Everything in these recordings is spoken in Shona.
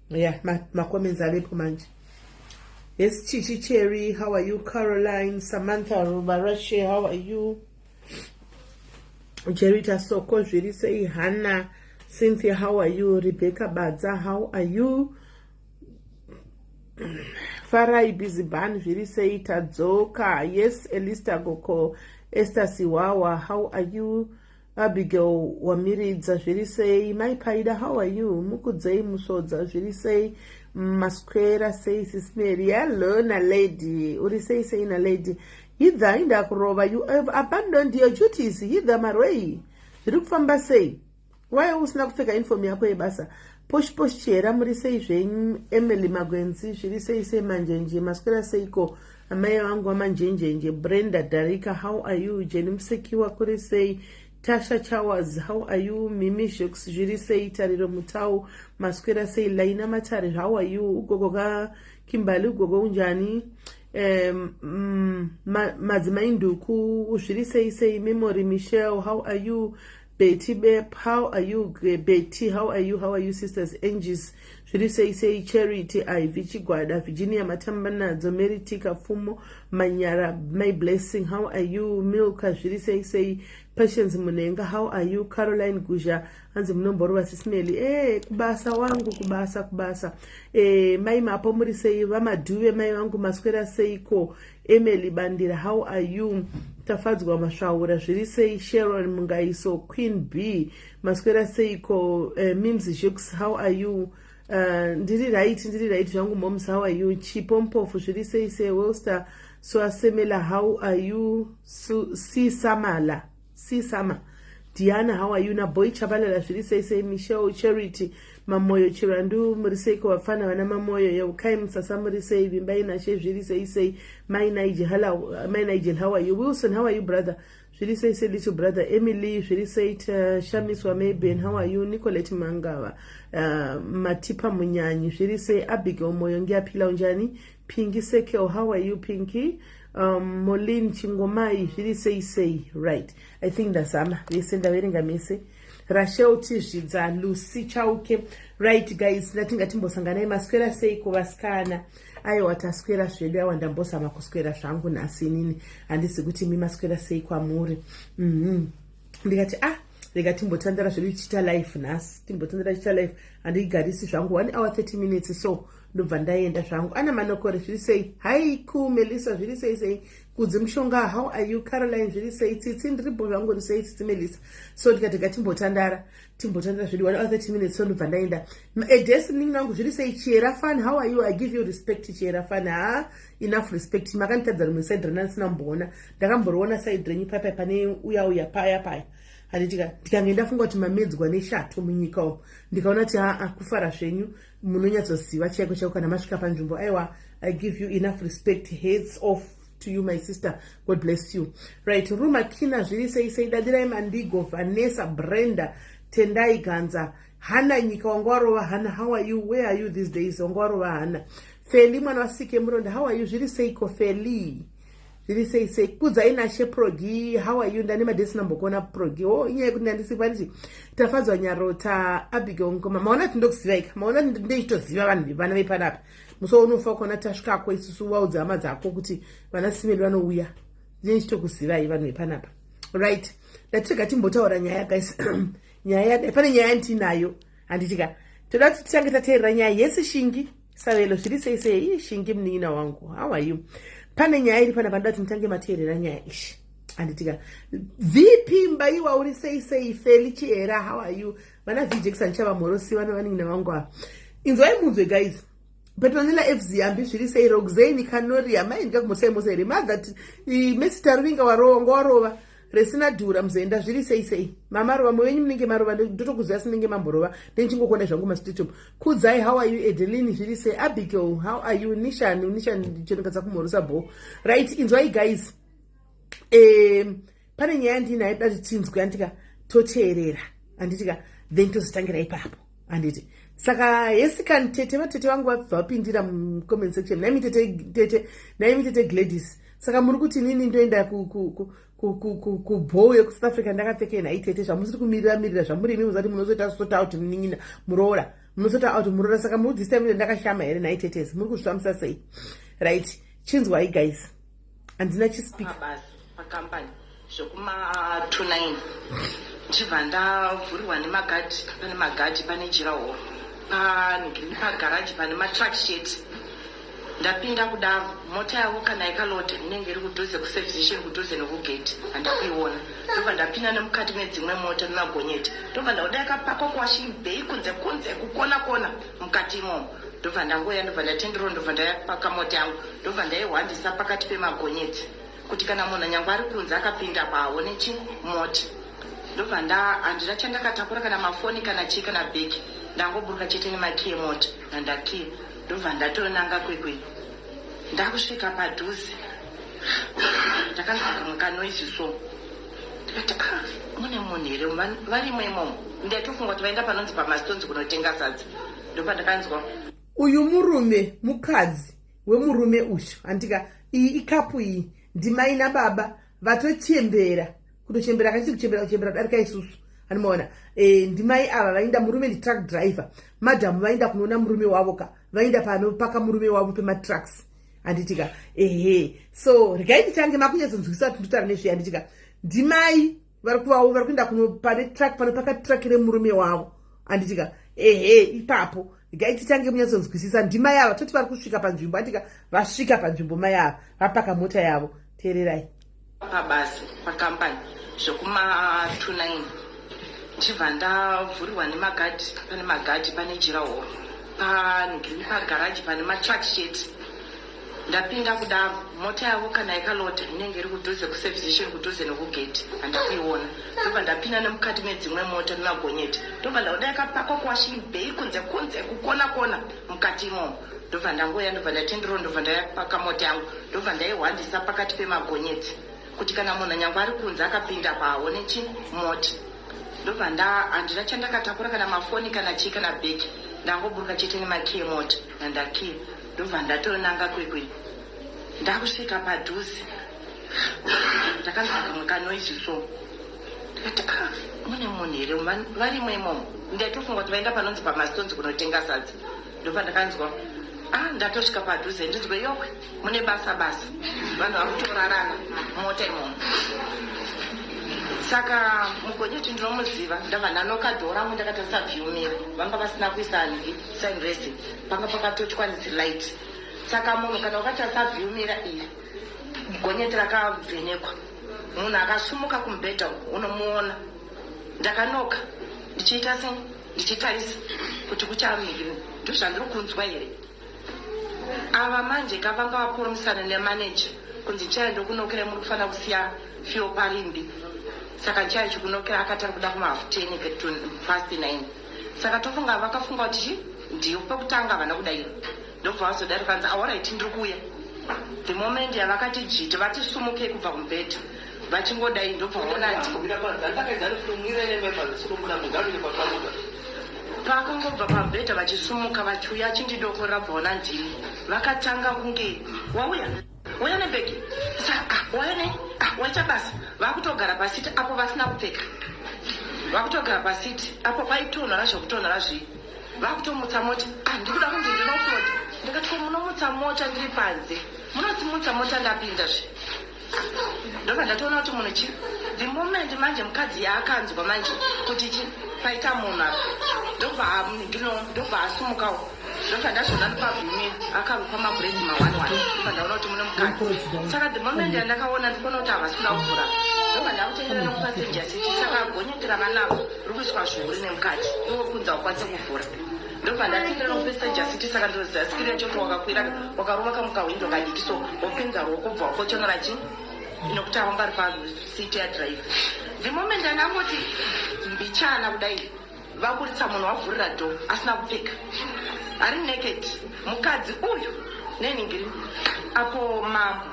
Yeah, macomments avepo manje. Yes, Chichi Cherry, how are you? Caroline, Samantha Rubarashe, how are you? Jerita Soko, zviri sei? Hannah, Cynthia, how are you? Rebecca Badza, how are you? Farai Busy Ban, zviri sei? Tadzoka. Yes, Elista Goko, Esther Siwawa, how are you? Abigail Wamiridza, zviri sei? Mai Paida, how are you? Mukudzei Musodza, zviri sei? Masquera sei, Sis Mary? Hello, Nalady. Uri sei sei, Nalady? Hidha indakurova, you have abandoned your duties. Hidha Marwei, zviri kufamba sei? Why usina kupfeka uniform yako yebasa? Posh posh chera, muri sei zvenyu? Emily Magwenzi, zviri sei sei? Manjenje, maswera seiko amai vangu vamanjenjenje? Brenda Darika, how are you? Jeni Musekiwa, kuri sei? Tasha Chawas, how are you? Mimi Jux, zviri sei? Tariro Mutau, maswera sei? Laina Matare, how are you? Ugogo kaKimbali, ugogo unjani? Madzimai Nduku, zviri sei sei? Memory Michelle, how are you? Betty Bep, how are you? Betty, how are you? How are you, sisters? Angels, zviri sei sei? Charity Ivy Chigwada, Virginia Matambanadzo, Mary Tika Fumo Manyara, my blessing, how are you? Milka, zviri sei sei? Patience Munenga, how are you? Caroline Guzha, hanzi munomborova, Sis Melly. Kubasa wangu, kubasa, kubasa. Mai Mapo, muri sei? Vamadhuve, mai vangu, maswera seiko? Emily Bandira, how are you? Tafadzwa Masvaura, zviri sei? Sharon Mungaiso, Queen B, maswera seiko? Mims Jux, how are you? Ndiri right, ndiri right zvangu. Moms, how are you? Chipo Mpofu, zviri sei sei? Welster Soasemela, how are you? Sisamala, Sisama Diana, how are you? Naboy Chabalala, zviri sei sei? Michelle Charity Mamoyo Chirandu, muri seiko vapfana vana Mamoyo? Yeukai Musasa, muri sei? Vimbai Nashe, zviri sei sei? Mai Nigel, mai Nigel, how are you? Wilson, how are you, brother? Zviri sei sei, little brother? Emily, zviri sei? Shamiswa Mayben, how are you? Nicolette Mangava, Matipa Munyanyi, zviri sei? Abigail Moyo, ngiyaphila, unjani? Pinky Sekel, how are you, Pinky? Molin Chingomai, zviri sei sei? Right, I think ndazama vese, ndaverenga mese. Rachel Tizvidza, Lucy Chauke. Right guys, ndati ngatimbosanganai. Maswera sei kuvasikana? Aiwa, taswera zvedu. Aiwa, ndambozama kuswera zvangu nhasi inini, handisi kuti mi maswera sei kwamuri. Ndikati ah, rega timbotandara zvedu tichiita live nhasi, timbotandara tichiita live. Handigarisi zvangu, 1 hour 30 minutes, so ndobva ndaenda zvangu. Ana Manokore, zviri sei? Haiku Melissa, zviri sei sei? Kudzi Mushonga, how are you? Caroline, zviri sei? Tsitsi, ndiripo zvangu, ri sei Tsitsi Melissa? So ndikati gatimbotandara, timbotandara zvedu 1 hour 30 minutes, so ndobva ndaenda. Edesi munin'ina wangu, zviri sei? Chiera Fan, how are you? I give you respect, Chiera Fan. Ha, enough respect. Makanditadza rimwe side randisina kumboona. Ndakamboriona side renyu paya pane uya uya paya paya, handitika? Ndikange ndafunga kuti mamedzwa neshato munyika umu, ndikaona kuti aa, kufara zvenyu, munonyatsoziva chaiko chaiko kana masvika panzvimbo. Aiwa, I give you enough respect. Heads off to you, my sister. God bless you. Right, Rumakina, zviri sei sei? Dadirai Mandigo, Vanessa, Brenda, Tendai Ganza, Hana Nyika, wanga warova. Hana, how are you? Where are you these days? Wanga warova, Hana. Feli mwana wasike Muronda, how are you? Zviri seiko, Feli? Zviri sei sei? Kudzai Nashe Progi, how are you? Ndane madhesi nambokuona, Progi. O oh, inyaya yekuti ndandisipaniti. Tafadzwa Nyarota, Abigail Ngoma, maona kuti ndokuzivaika, maona kuti ndeichitoziva vanhu vana vepanapa. Musi waunofa kuona tasvikako isusu, waudza hama dzako kuti vana Simeli vanouya, ndinechitokuzivai vanhu vepanapa. Right, ndatirega timbotaura nyaya, guys. Nyaya yadai, pane nyaya yandinayo, handitika? Toda kuti titange tateerera nyaya yesi. Shingi Savelo, zviri sei sei? Shingi munin'ina wangu, how are you? Pane nyaya iri pana panoda kuti mutange mateerera nyaya ishi, handitika? VP Mbaiwa, uri sei sei? Feli Chihera, how are you? Vana V Jackson Chavamhorosi, vana vanin'ina vangu ava, inzwai munzwe, guys. Petronila FZ Ambi, zviri sei? Roxane Canoria, mai ndikakumosai mosa here? Mother Messi Taruvinga, warova, warova resina dhura. Muzenda, zviri sei sei? Mamarova mwe venyu, munenge marova, ndotokuziva sinenge mamborova, ndichingokuona zvangu mastreet. Kudzai, how are you? Edelini, zviri sei? Abigail, how are you? Nishan, Nishan chenokadza kumhorosa bo. Right, inzwai guys, pane nyaya ndinayo da kuti tinzwe, andika? Toteerera, handitika? Then tozotangira ipapo, handiti? Saka hesikani tete, vatete vangu vabva vapindira mucomment section. Naimi tete, tete, naimi tete Gladys, saka muri kuti nini ndoenda kubhou yekuSouth Africa ndakapfeka nhai tete? Zvamusiri kumirira mirira zvamuri imi, muzati munozoita sort out munin'ina muroora. Munosota out muroora, saka muri this time ndakashama here nhai tetesi? Muri kuzvifambisa sei? Right, chinzwai guys, handina chispeaker. Pabasa pakampani zvekuma 29, ndichibva ndavhuriwa nemagadhi. Pane magadhi, pane durawall, pagaraji pane matruck chete. Ndapinda kudaro, mota yavo kana ikalodha inenge iri kudhuze kuservice station, kudhuze nekugate, handakuiona. Ndobva ndapinda nemukati medzimwe mota nemagonyeti, ndobva ndaoda yakapakwa kuwashing bay, kunze kunze, kukona kona mukati imomo. Ndobva ndangoya, ndobva ndatenderwa, ndobva ndayapaka mota yangu, ndobva ndaihwandisa pakati pemagonyeti kuti kana munhu nyange ari kunze akapinda paaone chi mota. Ndobva nda handina chandakatakura, kana mafoni, kana chii, kana bhegi. Ndangoburuka chete nemakiyi emota nandakiya, ndobva ndatonanga Kwekwe. Ndakusvika padhuze, ndakanzwa kamwe kanoise so, ndikati, "Ah, mune munhu here varimo imomo?" Ndaitofunga kuti vaenda panonzi pamastonzi kunotenga sadza. Ndopandakanzwa Uyu murume, mukadzi wemurume uyu, handika? Iyi icouple iyi, ndimai nababa vatochembera, kutochembera kachiti kuchembera, kuchembera kudarika isusu, anomaona. Ndimai ava vaenda, murume nditruck driver, madhamu vaenda kunoona murume wavo ka, vaenda panopaka murume wavo pematrucks, handitika? Ehe, so regai nditange makunyatsonzwisa kuti nditaura nezvei, handitika? Ndimai vari kuvavo vari kuenda kuno pane truck, panopaka truck remurume wavo, handitika? Ehe, ipapo regai titange munyatsonzwisisa. Ndimai ava, toti vari kusvika panzvimbo, handitika? Vasvika panzvimbo, mai ava vapaka mota yavo. Teererai. Pabasa pakampani zvekuma 29, ndichibva ndavhuriwa nemagadhi. Pane magadhi, pane durawall, pagaraji pane matruck chete. Ndapinda kudaro, mota yavo kana ikalodha inenge iri kudhuze kuservice station, kudhuze nekugate, handakuiona. Ndobva ndapinda nemukati medzimwe mota nemagonyeti, ndobva ndaoda yakapakwa kuwashing bay, kunze kunze, kukona kona mukati imomo. Ndobva ndangoya, ndobva ndatenderwa, ndobva ndayapaka mota yangu, ndobva ndaihwandisa pakati pemagonyeti kuti kana munhu nyange ari kunze akapinda paaone chi mota. Ndobva nda handina chandakatakura, kana mafoni, kana chii, kana bhegi. Ndangoburuka chete nemakiyi emota nandakiya, ndobva ndatonanga Kwekwe. Ndakusvika padhuze, ndakanzwa kamwe kanoise so, ndikati, "Ah, mune munhu here varimo imomo?" Ndaitofunga kuti vaenda panonzi pamastonzi kunotenga sadza. Ndopandakanzwa, ah, ndatosvika padhuze, ndinzwe, "Yokwe, mune basa basa, vanhu vari kutorarana mota imomo." Saka mugonyeti ndinomuziva. Ndabva ndanoka door rangu, ndakatarisa view mirror, vanga vasina kuisa sunrest, panga pakatochwa light. Saka munhu kana wakatarisa view mirror iyi, gonyeti rakavhenekwa, munhu akasumuka kumubhedha unomuona. Ndakanoka ndichiita sei, ndichitarisa kuti kuchamiri ndozvandiri kunzwa here. Ava manje kavanga vapromisana nemaneja kunzi chaya ndokunokera, muri kufanira kusiya fuel parimbi. Saka chaya chikunokera akati ari kuda kumahalf 10 past 9. Saka tofunga vakafunga kuti chi ndiyo pekutanga havana kudaira, ndobva vazodarika kanzi, "Alright, ndiri kuuya." The moment yavakati jiti vatisumukei kubva kumubhedha, vachingodai, ndobva vaona paakangobva pamubhedha vachisumuka vachiuya achindidokorera, bvaona ndini. Vakatanga kunge wauya uya nebhegi, saka wauya nei? Ah, waita basa. Vakutogara paseat apo vasina kupfeka, vakutogara paseat apo paitonhora zvokutonhora zvii, vakutomutsa mota. Ah, ndikuda kunzi ndinoflota. Ndikati, "Ko munomutsa mota ndiri panze? Munotsimutsa mota ndapinda zve?" Ndobva ndatoona kuti munhu chi the moment manje mukadzi yaakanzwa manje kuti chi paita munhu apa, ndobva asumukawo. Ndobva ndazviona nepaview akarukwa mabraids ma1 1. Ndobva ndaona kuti mune mukadzi. Saka the moment yandakaona, ndikuona kuti havasi kuda kuvhura, ndobva ndakutengera nekupassenger seat. Saka gonyeti ravanaro riri kuiswa zvihuri nemukati, iwo kunze haukwanisi kuvhura. Ndobva ndatendera nekupassenger seat. Saka ndoziva skiri yacho kuti wakakwira, wakarova kamukahwindo kadiki, so wopinza ruoko, bva wakochonora chi nokuti avanga ari paseat yadriver. The moment andangoti mbichana kudai, vaburitsa munhu, wavhurira door asina kupfeka, ari naked, mukadzi uyu nenhingiri apo. Mambo,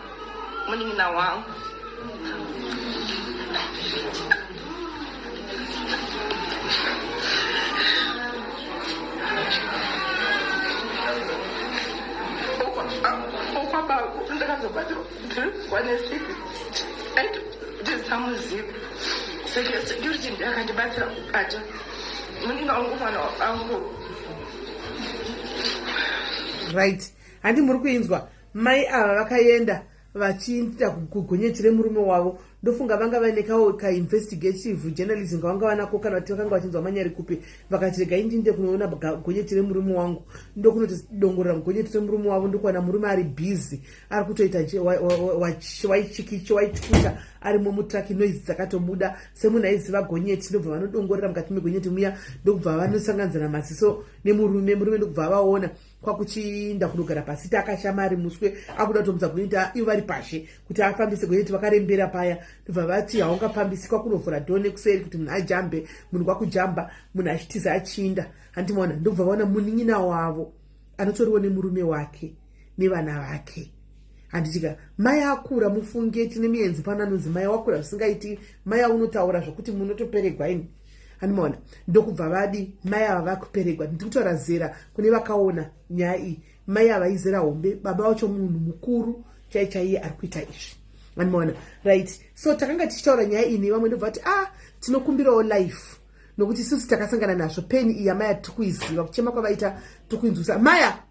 munin'ina wangu. Okwababa ndakazobatirwa nesiki, aitisamuzivi. Security ndiakandibatsira kubata muninga wangu, mwana wangu. Right, handi muri kuinzwa? Mai ava vakaenda vachiita kugonyeti remurume wavo. Ndofunga vanga vaine kainvestigative journalism kavanga vanako, kana kuti vakanga vachinzwa manyari kupi, vakati regai ndinde kunoona gonyeti remurume wangu. Ndokunotidongorera mugonyeti remurume wavo, ndokuwana murume ari busy, ari kutoita waichikichi waitukuta arimo mutraki. Noise dzakatobuda semunhu aiziva gonyeti. Ndobva vanodongorera mukati megonyeti muya, ndokubva vanosanganidzana maziso nemurume. Murume ndokubva vaona kwakuchiinda kunogara pasi, takashama ari muswe, akuda kutomutsa gonyeti ivo vari pashe kuti afambise gonyeti. Vakarembera paya, ndobva vati haungafambisi, kwakunovhura door nekuseri kuti munhu ajambe. Munhu kwakujamba, munhu achitiza achiinda, handimaona. Ndobva vaona munin'ina wavo anotoriwo nemurume wake nevana vake, handitika. Mai akura, mufunge, tine mienzi pano anonzi mai wakura zvisingaiti. Mai aunotaura zvokuti munotoperegwa ini, handimaona. Ndokubva vadi mai ava vakuperegwa. Ndiri kutaura zera kune vakaona nyaya iyi. Mai ava izera hombe, baba vacho munhu mukuru chai chaiye ari kuita izvi, handimaona. Right, so takanga tichitaura nyaya iyi nevamwe, ndobva vati, ah, tinokumbirawo life, nokuti isusu takasangana nazvo. Pain iyi yamaya tiri kuiziva, kuchema kwavaita tiri kuinzwisa. Maya,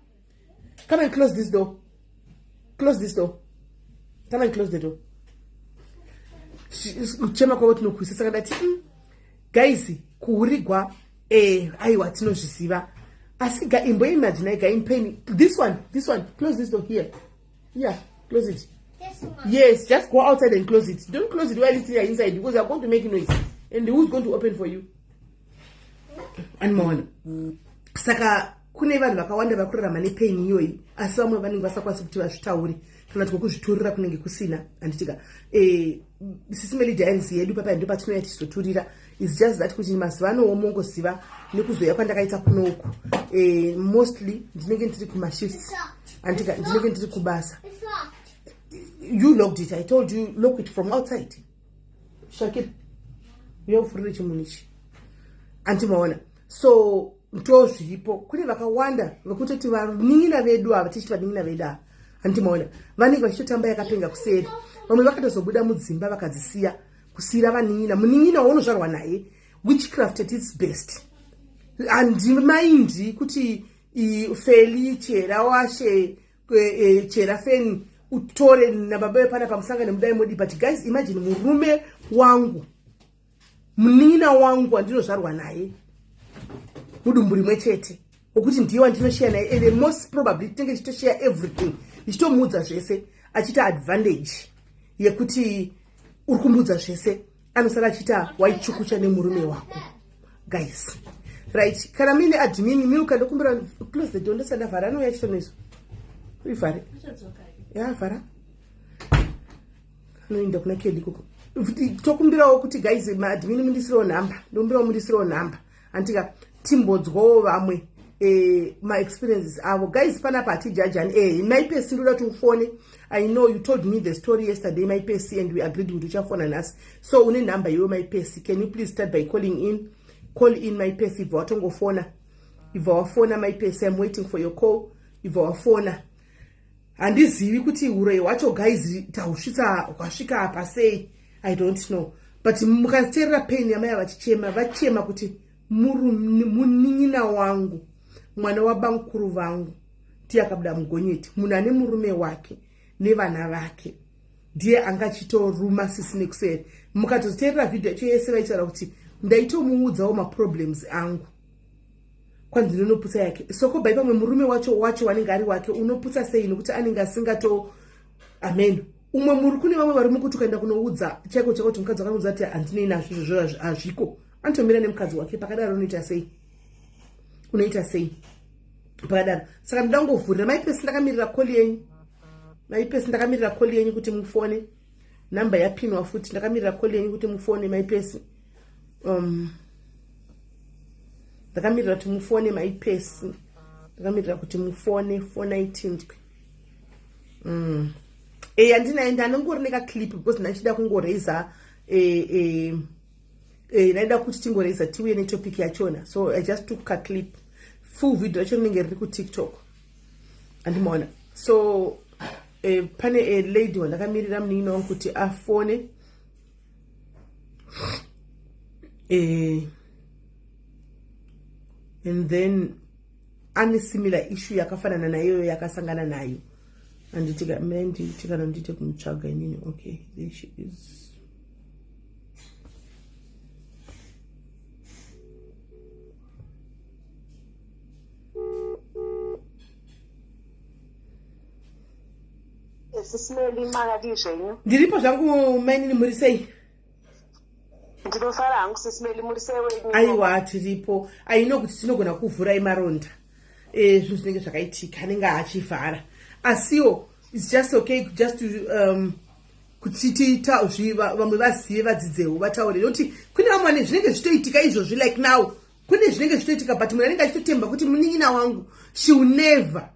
come and close this door. Close this door. Come and close the door. Kuchema kwavo tinokuisa. Saka ndati, guys, kuurigwa, aiwa, tinozviziva, asi imboimaginai gain pain. This one, this one, close this door here. Yeah, close it. This one. Yes, just go outside and close it. Don't close it while it's here inside, because you're going to make noise and who's going to open for you? Anmaona. Saka kune vanhu vakawanda vari kurarama nepain iyoyi, asi vamwe vanenge vasakwanisi kuti vazvitaure, kana kuti kwekuzviturira kunenge kusina, handitika. Sisi Melly Diaries yedu papa ndo patinouya tichizoturira. Is just that kuti mazuva anowo mongoziva nekuzoya kwandakaita kunoku, mostly ndinenge ndiri kumashifts, handitika, ndinenge ndiri kubasa. It's locked. You locked it. I told you, lock it from outside. Shakira, uyovhurire chimunhu ichi, andimaona. So ndo zviripo. Kune vakawanda vekutoti vanin'ina vedu ava, tichiti vanin'ina vedu ava, handimaona, vanenge vachitotamba yakapenga kuseri. Vamwe vakatozobuda mudzimba vakadzisiya, kusiyira vanin'ina. Munin'ina waunozvarwa naye, witchcraft at its best. Handimaindi kuti feli chera washe, chera feni utore nababa vepana pamusangane mudai modi. But guys, imagine murume wangu, munin'ina wangu wandinozvarwa naye mudumbu rimwe chete, wekuti ndiye wandinoshare naye, and most probably tinenge tichitoshare everything, ndichitomuudza zvese, achiita advantage yekuti uri kumuudza zvese, anosara achiita waichukucha nemurume wako, guys. Right, kana muine admin milka, ndokumbira close the door. Ndosandavhara, anouya chitonoiso. Ivhare, yavhara, anoenda kuna Keli ikoko. Tokumbirawo kuti guys, maadmin, mundisirewo nhamba. Ndokumbirawo mundisirewo nhamba, antika, timbodzwawo vamwe maexperiences avo. Guys, panapa hatijajani. Maipesi, ndoda kuti ufone. I know you told me the story yesterday, Maipesi, and we agreed kuti uchafona nhasi. So une nhamba iwe, Maipesi. Can you please start by calling in? Call in, Maipesi. Ibva watongofona, ibva wafona, Maipesi. I'm waiting for your call. Ibva wafona. Handizivi kuti uroi hwacho, guys, tahusvitsa hwasvika apa sei. I don't know, but mukateerera pain yamai vachichema, vachema kuti munin'ina wangu, mwana wabamukuru vangu, ndiye akabuda mugonyeti. Munhu ane murume wake nevana vake ndiye anga achitoruma sisi nekuseri. Mukatozoteerera vhidhio yacho yese, vaitaura kuti ndaitomuudzawo maproblems angu, kwanzi ndinonoputsa yake. Soko bai pamwe murume wacho wanenge ari wake, unoputsa sei? Nokuti anenge asingato amen. Umwe muri kune vamwe vari mukuti ukaenda kunoudza chaiko chaiko kuti mukadzi wakaudza kuti handinei nazvo izvozvo, hazviko, anotomira nemukadzi wake. Pakadaro unoita sei? Unoita sei pakadaro? Saka ndoda kungovhurira Maipesi. Ndakamirira call yenyu, Maipesi. Ndakamirira call yenyu kuti mufone. Namba yapinwa futi. Ndakamirira call yenyu kuti mufone, Maipesi. Ndakamirira kuti mufone, Maipesi. Ndakamirira kuti mufone. Fonai tinzwe. Handinaenda anongori nekaclip because ndachida kungoraisa, ndaida kuti tingoraisa, tiuye netopic yachona. So I just took kaclip. Full video yacho rinenge riri kuTikTok, handimaona. So pane a lady wandakamirira, munin'ina wangu, kuti afone, and then Ane similar issue yakafanana naiyoyo yakasangana nayo. Anditika nditi kana ndiite kumutsvaga inini. Okay, there she is. Sisimeli, makadii zvenyu? Ndiripo zvangu mainini, muri sei? Ndinofara hangu Sisimeli, muri sei wenyu? Aiwa, tiripo. Aino kuti tinogona kuvhurai maronda zvinhu zvinenge zvakaitika anenge achivhara, asiwo it's just okay just to kuti tiita vamwe vazive, vadzidzewo, vataure, nokuti kune vamwe vane zvinenge zvichitoitika izvozvi. Like now kune zvinenge zvichitoitika, but munhu anenge achitotemba kuti munin'ina wangu, she will never.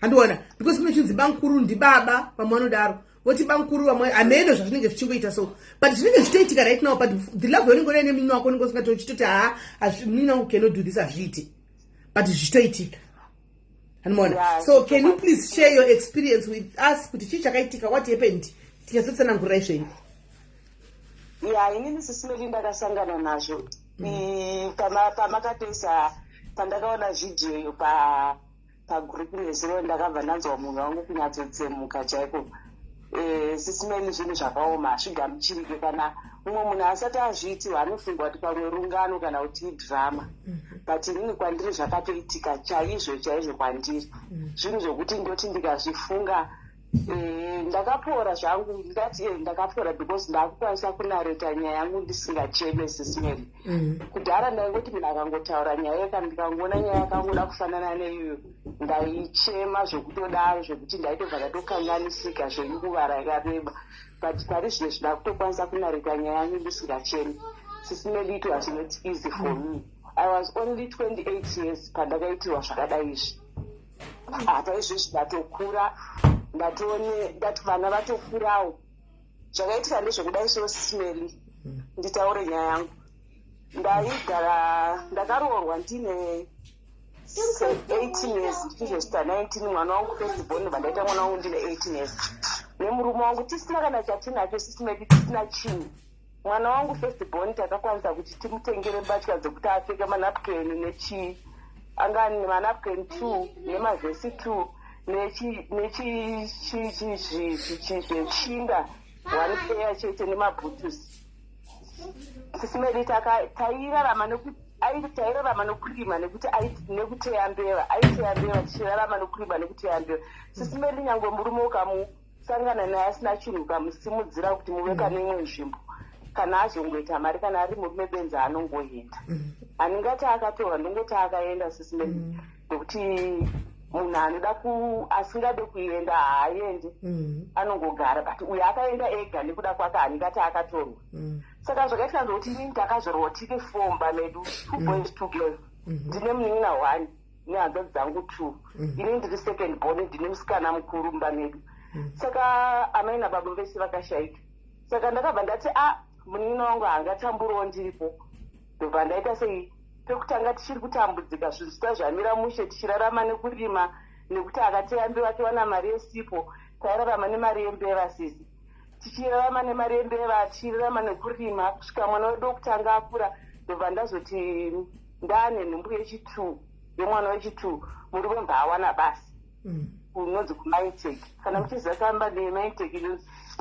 Handiona, because kune chinzi bankuru ndibaba, vamwe vanodaro voti bankuru, vamwe hameno zvazvinenge zvichingoita. So but zvinenge zvichitoitika right now, but the love yaunenge unaine munin'ina wako unenge usingati uchitoti, ha, munin'ina wangu cannot do this, hazviiti, but zvichitoitika, handimaona? Yeah. So can you please share your experience with us kuti chii chakaitika, what happened? Tinyatsotsanagurai zvenyu. Ya, inini Sisimeli ndakasangana nazvo pamakatoisa, pandakaona vhidhiyo iyo pagroup nezuro, ndakabva ndanzwa munhu wangu kunyatsotsemuka chaiko. Sisimeli, zvinhu zvakaoma, hazvigamuchirike. Kana mumwe munhu asati azviitirwa anofunga kuti pamwe rungano kana kuti idhirama, but inini kwandiri zvakatoitika chaizvo chaizvo kwandiri. Zvinhu zvokuti ndoti ndikazvifunga, ndakapora zvangu, ndingati ndakapora because ndakukwanisa kunareta nyaya yangu ndisingacheme, Sisimeli. Kudhara ndaingoti munhu akangotaura nyaya, kana ndikangoona nyaya yakangoda kufanana neiyoyo, ndaichema zvokutodaro, zvokuti ndaitobva ndatokanganisika zvenguva rakareba. But pari zvino ndakutokwanisa kunareta nyaya yangu ndisingachemi. Sisimeli, it was not easy for me. I was only 28 years pandakaitirwa zvakadai izvi. Apa izvezvi ndatokura, ndatone ndati vana vatokurawo. Zvakaitika ndezvekudai so, Sisimeli, nditaure nyaya yangu. Ndaigara, ndakaroorwa ndine 18 years, ndichizosvika 19 mwana wangu first born. Vandaita mwana wangu ndine 18 years nemurume wangu, tisina kana chatinacho, Sisimeli, tisina chinhu. Mwana wangu first born takakwanisa kuti timutengere mbatya dzekuti apfeke, manapukeni nechii, anga ane manapukeni 2 nemavhesi 2 nechizvechinda one pair chete nemabhutusi. Sisimeli, tairarama tairarama nokurima, nekuti nekuteya mbeva, aiteya mbeva, tichirarama nokurima nekuteya mbeva. Sisimeli, nyange murume ukamusangana naye asina chinhu, ukamusimudzira kuti muve pane imwe nzvimbo, kana azongoita mari, kana ari murume benzi, anongoenda. Handingati akatorwa, ndongoti akaenda, Sisimeli, nekuti munhu anoda asingade kuenda haaendi, anongogara. But uyo akaenda ega nekuda kwake, handingati akatorwa. Saka zvakaitika ndokuti inini takazvarwa tiri four mumba medu, two boys, two girls. Ndine munin'ina one nehanzvadzi dzangu two. Inini ndiri second born, ndine musikana mukuru mumba medu. Saka amai nababa vese vakashaika. Saka ndakabva ndati, a, munin'ina wangu haangatamburiwo ndiripo. Ndobva ndaita sei, pekutanga tichiri kutambudzika, zvinhu zvisati zvamira mushe, tichirarama nekurima, nekuti akateya mbeva towana mari yesipo. Tairarama nemari yembeva, sisi, tichirarama nemari yembeva, tichirarama nekurima kusvika mwana wedu wekutanga akura. Ndobva ndazoti ndaane nhumbu yechi2, yemwana wechi2, murume mbva awana basa kunonzi kuMinetech. Kana muchiziva kambani yeMinetech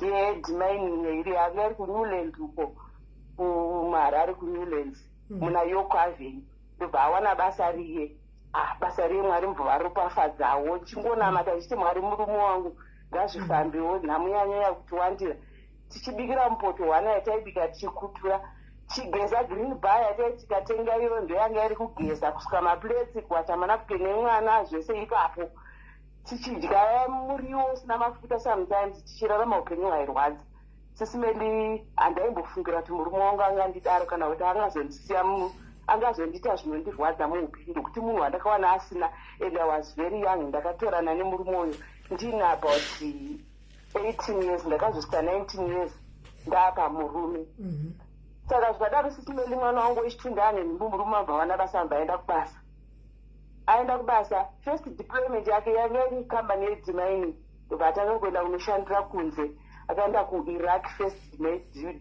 yedemining iri, yanga iri kuNewlands uko kuMarare, kuNewlands muna York Avenue. Ndobva awana basa riye. Ah, basa riye, Mwari mubva varopafadzawo. Chingonamata ndichiti, Mwari, murume wangu ngazvifambewo, nhamo yanyanya kutiwandira. Tichibikira mupoto hwana yataibika, tichikutura, tichigeza green bar yatai tikatenga iyo ndoyanga iri kugeza, kusuka maplates, kuwacha manapukeni emwana, zvese ipapo, tichidya muriwo usina mafuta sometimes, tichirarama upenyu hwairwadza. Sisimeli, handaimbofungira kuti murume wangu angandidaro, kana kuti angazondisiya, angazondiita zvinondirwadza muupenyu, ndokuti munhu wandakawana asina. And I was very young. Ndakatorana nemurume uyu ndine about 18 years, ndakazosvika 19 years ndaapa murume. Saka zvikadaro, Sisimeli, mwana wangu wechi2 ndaane nhumbu, murume abva wana basa, abva aenda kubasa. Aenda kubasa, first deployment yake yanga iri kambani yedemining. Ndobva atanga kuenda kunoshandira kunze, akaenda kuIraq. First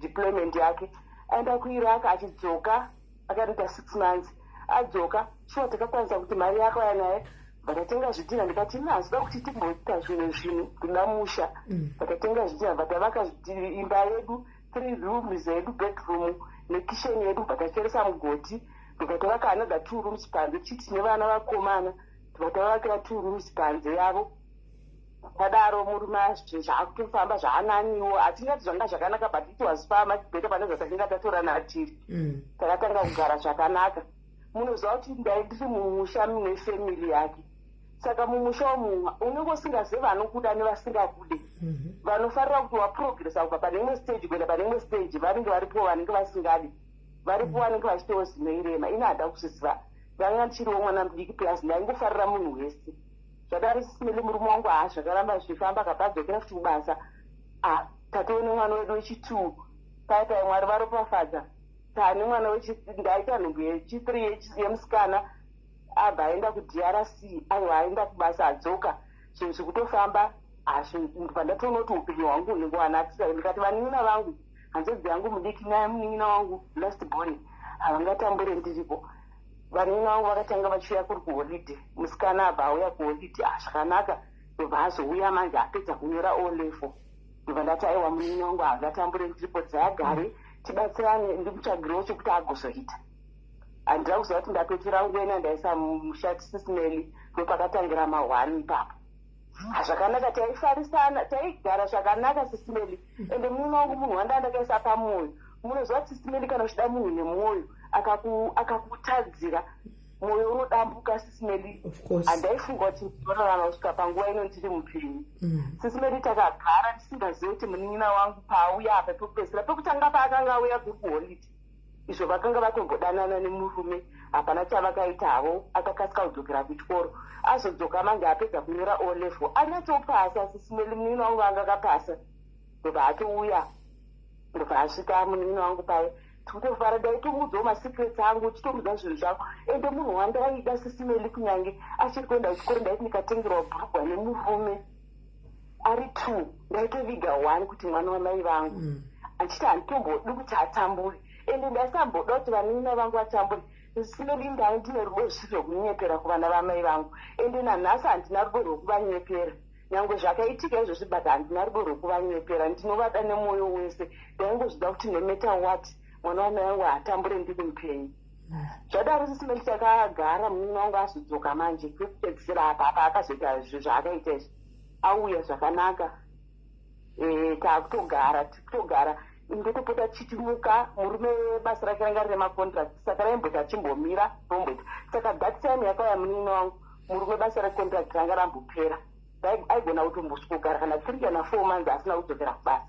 deployment yake, aenda kuIraq, achidzoka akanoita 6 months. Adzoka, shuwa takakwanisa kuti mari yakauya naye, bvatatenga zvidhina. Ndikati ina hazida kuti timboita zvimwe zvinhu, kuda musha. Bvatatenga zvidhina, bvatavaka imba yedu, three rooms yedu, bedroom nekitchen yedu. Bvatacheresa mugoti, ndobva tavaka another two rooms panze, tichiti tine vana vakomana, ndobva tavakira two rooms panze yavo. Tadaro, murume zvakutofamba zvaananiwo. Hatingati zvanga zvakanaka, but it was far much better pane zvatakanga tatorana tiri. Takatanga kugara zvakanaka. Munoziva kuti ndai ndiri mumusha mune family yake, saka mumusha umu unenge usingazivi vanokuda nevasingakude. Vanofarira kuti waprogressa kubva pane imwe stage kuenda pane imwe stage vanenge varipo, vanenge vasingadi varipo, vanenge vachitiwo zinoirema. Ini handa kuzviziva, ndanga ndichiriwo mwana mudiki, plus ndaingofarira munhu wese. Zvadaro, Sis Melly, murume wangu haa, zvakaramba zvichifamba. Akabva adzokera futi kubasa. Ah, tatoone mwana wedu wechi2 pai pai. Mwari varopafadza, taane mwana. Ndaita nhumbu yechi3 yemusikana. Abva aenda kuDRC. Aiwa, aenda kubasa, adzoka, zvinhu zvikutofamba. Ndibva ndatoona kuti upenyu hwangu hunenge hwanakisa. Ndikati vanin'ina vangu, hanzvadzi yangu mudiki naye munin'ina wangu last born, havangatambure ndiripo. Vanin'ina vangu vakatanga vachiuya kuri kuholiday. Musikana abva auya kuholiday. Ah, zvakanaka. Ndobva azouya manje apedza kunyora O level. Ndobva ndati aiwa, munin'ina wangu haangatambure ndiripo, dzayagare tibatsirane, ndimutsvagirewo chekuti agozoita. Handina kuziva kuti ndatotora ngwena ndaisa mushati. Sis Melly, ndopakatangira mahwani ipapo. Zvakanaka, taifarisana, taigara zvakanaka, Sis Melly. Ende munin'ina wangu munhu wanda ndakaisa pamwoyo. Munoziva kuti, Sis Melly, kana uchida munhu nemwoyo, akakutadzira, mwoyo unodambuka, Sis Melly. Handaifunga kuti ndinorarama kusvika panguva ino ndiri mupenyu. Sis Melly, takagara ndisingazivi kuti munin'ina wangu paauya apa pekupedzisira, pekutanga paakanga auya kuri kuholiday, izvo vakanga vatombodanana nemurume, hapana chavakaitavo. Akakasika kudzokera kuchikoro. Azodzoka manje apedza kunyora O level, anyatsopasa. Sis Melly, munin'ina wangu anga akapasa. Ndobva atouya, ndobva asvika munin'ina wangu paye, tikutofara. Ndaitomuudzawo masecrets angu, titomudza zvinhu zvangu. Ende munhu wandaida, Sis Melly, kunyange achiri kuenda kuchikoro, ndaiti ndikatengerwa bhurugwa nemurume ari two, ndaitoviga one kuti mwana wamai vangu. Achiti handitombodi kuti atambure, ende ndaisamboda kuti vanin'ina vangu vatambure. Sis Melly, ndai ndine rudo zvisiri zvekunyepera kuvana vamai vangu, ende nanhasi handina rudo rwekuvanyepera. Nyange zvakaitika izvozvi, but handina rudo rwekuvanyepera, ndinovada nemwoyo wese. Ndaingozvida kuti no matter what, mwana wamai vangu haatambure ndiri mupenyu. Zvadaro, Sis Melly, takagara. Munin'ina wangu azodzoka manje kwekupedzisira apa apa akazoita zvinhu zvaakaita izvi. Auya zvakanaka, taakutogara, tikutogara. Ndotopota tichitimuka. Murume basa rake ranga rine macontract, saka raimboti achimbomira, romboita. Saka that time yakauya munin'ina wangu, murume basa recontract ranga rambopera. Aigona kutombosvikogara kana 3 kana 4 months asina kudzokera kubasa.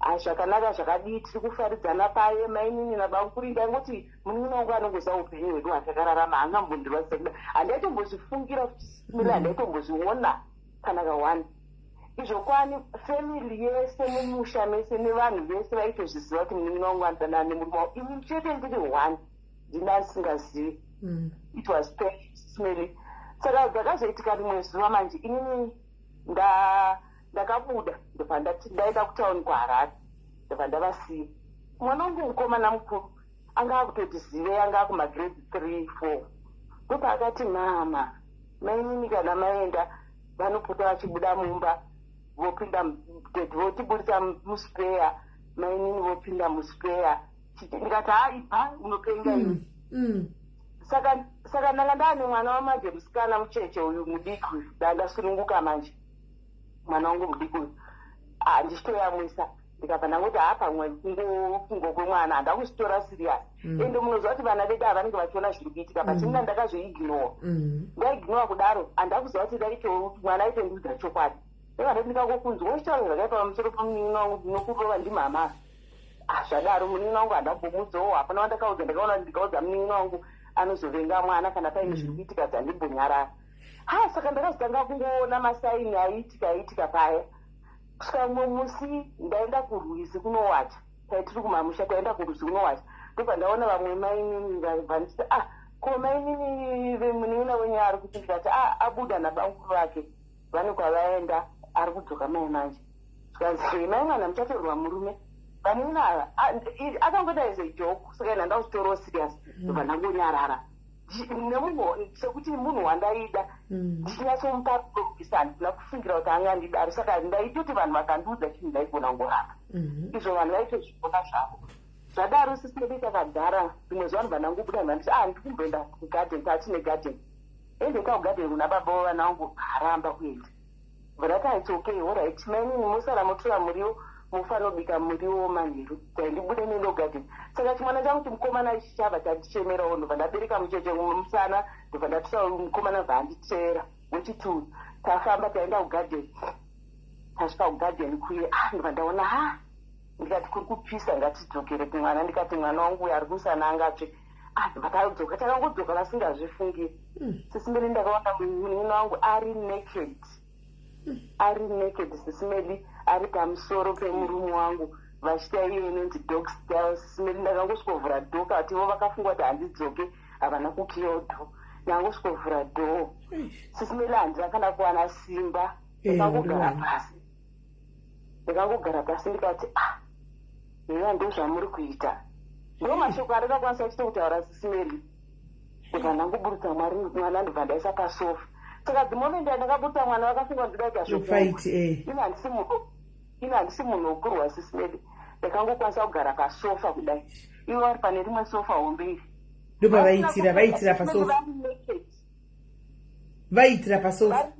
Ai, zvakanaka, zvakadii, tiri kufaridzana paye mainini nabamukuru. Ndaingoti munin'ina wangu anongoziva upenyu hwedu hwatakararama, haangambondirwadzisa kuda. Handaitombozvifungira kuti mile, handaitombozviona kana ka1. Izvo kwani family yese mumusha mese nevanhu vese vaitozviziva kuti munin'ina wangu anodanana nemurume wangu. Ini chete ndiri one ndina ndisingazivi. It was smelly. Saka dzakazoitika rimwe zuva manje, inini ndakabuda, ndobva ndaenda kutauni kuHarare, ndobva ndavasiya. Mwana wangu mukomana mukuru anga akutoti zivei, anga akumagrade 3 4. Ndopaakati, "Mama, mainini kana maenda vanopota vachibuda mumba, vopinda, daddy votiburisa muspare, mainini vopinda muspare." Ndikati, "Ha, ibva, unopenga iwe." Saka ndanga ndaane mwana wamanje musikana mucheche uyu mudiki uyu. Ndandasununguka manje mwana wangu mudiki uyu. Ah, ndichitoyamwisa. Ndikabva ndangoti, "Ha, pamwe kungo kwemwana." Handa kuzvitora serious. Ende munoziva kuti vana vedu havanenge vachiona zviri kuitika, but inga ndakazvoignore. Ndaignore kudaro, handa kuziva kuti ndaito mwana aitondiudza chokwadi. Ndakati ndikakokunzwa uchitaura zvakaipa pamusoro pemunin'ina wangu, ndinokurova ndimama. Ah, zvadaro, munin'ina wangu handambomudzawo, hapana wandakaudza. Ndakaona kuti ndikaudza munin'ina wangu anozovenga mwana kana paine zviri kuitika, dzandimbonyarara. Ha, saka ndakazotanga kungoona masigns aiitika aiitika paya, kusvika mumwe musi ndaenda kurwizi kunowacha. Taitiri kumamusha, taenda kurwizi kunowacha, ndobva ndaona vamwe mainini vanditi, "Ah, ko mainini, munin'ina wenyu ari kuti?" Ndikati, "Ah, abuda nabamukuru vake, vane kwavaenda, ari kudzoka mai manje." Zvikanzi, "Mai mwana muchatorerwa murume vanin'ina ava." Akangoita as a joke, saka ina ndakuzvitorawo serious, ndobva ndangonyarara. Nemunhu sekuti munhu wandaida, ndichinyatsomupa kurwisa, handina kufungira kuti angandidaro. Saka ndaitoti vanhu vakandiudza chinhu, ndaigona kungoramba. Izvo vanhu vaitozviona zvavo. Zvadaro, sisi medu, takagara. Rimwe zuva ndobva ndangobuda, ndanditi, "Ah, ndiri kumboenda kugarden." Tatine garden. "Endeka kugarden kuna baba vavana vangu." Aramba kuenda. Bva ndati, "It's okay, alright, mainini, musara motora muriwo, mufanobika muriwo manheru, ndibude nendo garden." Saka chimwana changu chimukomana ichi chabva chandichemerawo. Ndobva ndabereka mucheche musana, ndobva ndatora mukomana, bva anditeera wechituru. Tafamba, taenda kugarden. Tasvika kugarden kuye, ah, ndobva ndaona, ha, ndikati, "Kuri kupisa, ngatidzokere kumwana." Ndikati, "Mwana wangu uyu ari kumusana angatsve." Ah, ndobva tadzoka. Takangodzoka vasingazvifungiri. Sisi Meli, ndakaona munin'ina wangu ari naked, ari naked, sisi Meli, ari pamusoro pemurume wangu, vachiita iyo inonzi dog style. Sisi Meli, ndakangosvikovhura door kati ivo vakafunga kuti handidzoke, havana kukiyawo door. Ndangosvikovhura door, sisi Meli, handina kana kuwana simba. Ndakangogara pasi, ndakangogara pasi, ndikati, "Ah, heya, ndo zvamuri kuita." Ndo mashoko andakakwanisa chito kutaura, sisi Meli. Ndobva ndangoburutsa mwana, ndobva ndaisa pasofa. Saka the moment yandakaburutsa mwana, vakafunga ndida kuita zvokufight. Ini handisi munhu wokurwa, sisi Meli. Ndakangokwanisa kugara pasofa kudai, ivo vari pane rimwe sofa hombe iri. Ndobva vaitira pasofa, vaitira pasofa.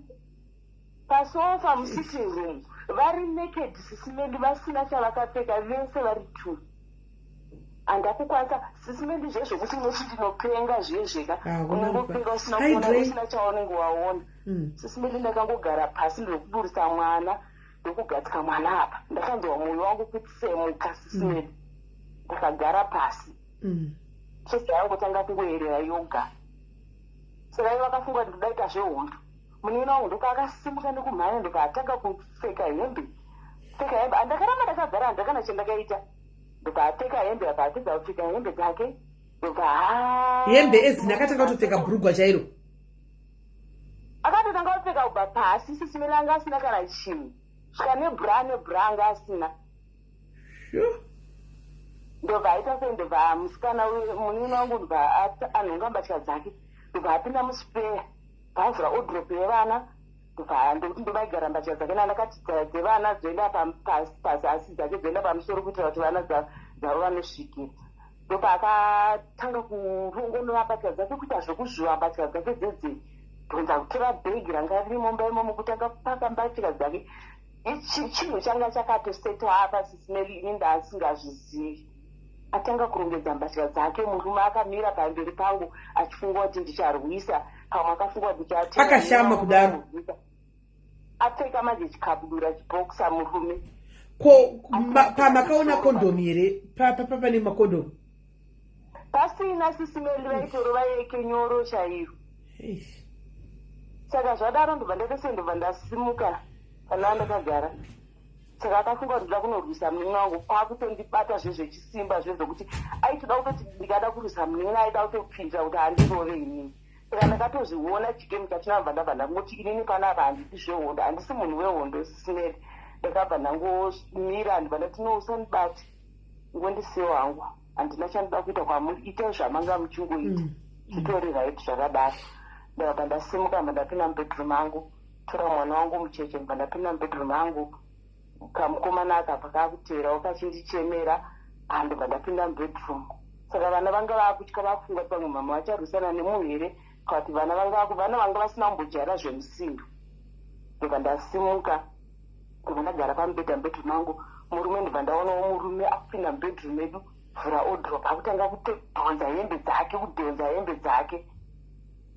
Pasofa musitting room, vari naked, sisi Meli, vasina chavakapfeka, vese vari two. Handakukwanisa, sisi Meli, zvezvokuti unoti ndinopenga zvezveka, unongopenga usina kuona, usina chaunenge waona. Sisi Meli, ndakangogara pasi, ndokuburisa mwana, ndokugadzika mwana apa. Ndakanzwa mwoyo wangu kutsemuka, sisi Meli. Ndakagara pasi, chest yangotanga kungoerera yoga. Saka ivo vakafunga kuti ndodaita zvehondo. Munin'ina wangu ndopaakasimuka nekumhanya, ndopaatanga kupfeka hembe, pfeka hembe. Handakaramba ndakagara, handakana chandakaita. Ndopaapfeka hembe, apa apedza kupfeka hembe dzake, ndobva Hembe ezini, akatanga kutopfeka bhurugwa chairo? Akatotanga kupfeka kubva pasi, sisi Meli, anga asina kana chinhu, svika nebra, nebra anga asina. Ndobva aita sei, ndobva musikana, munin'ina wangu, ndobva anhonga mbatya dzake, ndobva apinda muspare, bavhura wardrobe yevana, ndobva ndokuti ndovaigara mbatya dzake. Nandakati dzevana dzoenda pazasi, dzake dzoenda pamusoro, kuitira kuti vana dzavo vanosvikira. Ndopaakatanga kurongonora mbatya dzake, kuita zvekuzvuva mbatya dzake dzedze, dhonza kutora bhegi ranga riri mumba imomo, kutanga kupaka mbatya dzake. Ichi chinhu changa chakatosetwa apa, sisi Meli, ini ndaasingazvizivi. Atanga kurongedza mbatya dzake, murume akamira pamberi pangu achifunga kuti ndicharwisa. Pamwe akafunga kuti ndichatenga. Akashama kudaro. Apfeka manje chikabudura, chibokisa, murume. Ko pamakaona kondomu here? Pane makondomu? Pasina, sisi Meli, vaitorova yeke nyoro chaiyo. Saka zvadaro, ndobva ndaita sei, ndobva ndasimuka pana ndakagara. Saka akafunga kuti ndoda kunorwisa munin'ina wangu, kwakutondibata zvezvechisimba, zvezvokuti aitoda kutoti ndikada kurwisa munin'ina, aida kutopindira kuti handirove inini. Saka ndakatozviona chigame chachinabva, ndabva ndangoti, "Inini panapa handidi zvehondo, handisi munhu wehondo, sisi Meli." Ndakabva ndangomira, ndibva ndati, "No, usandibate, ngondisiyewo hangu, handina chandoda kuita kwamuri, itai zvamanga muchingoita, zvitori right zvakadaro." Ndakabva ndasimuka, ndabva ndapinda mubedroom angu, tora mwana wangu mucheche, ndibva ndapinda mubedroom angu. Kamukomana akabva kakuteerawo kachindichemera. Handobva ndapinda mubedroom. Saka vana vanga vakutya, vakufunga kuti pamwe mama vacharwisana nemunhu here, kana kuti vana vanga vasina kumbojaira zvemusindo. Ndobva ndasimuka, ndobva ndagara pamubhedha mubedroom angu. Murume, ndobva ndaonawo murume akupinda mubedroom medu, vhura wardrobe, akutanga kutodhonza hembe dzake, kudhonza hembe dzake.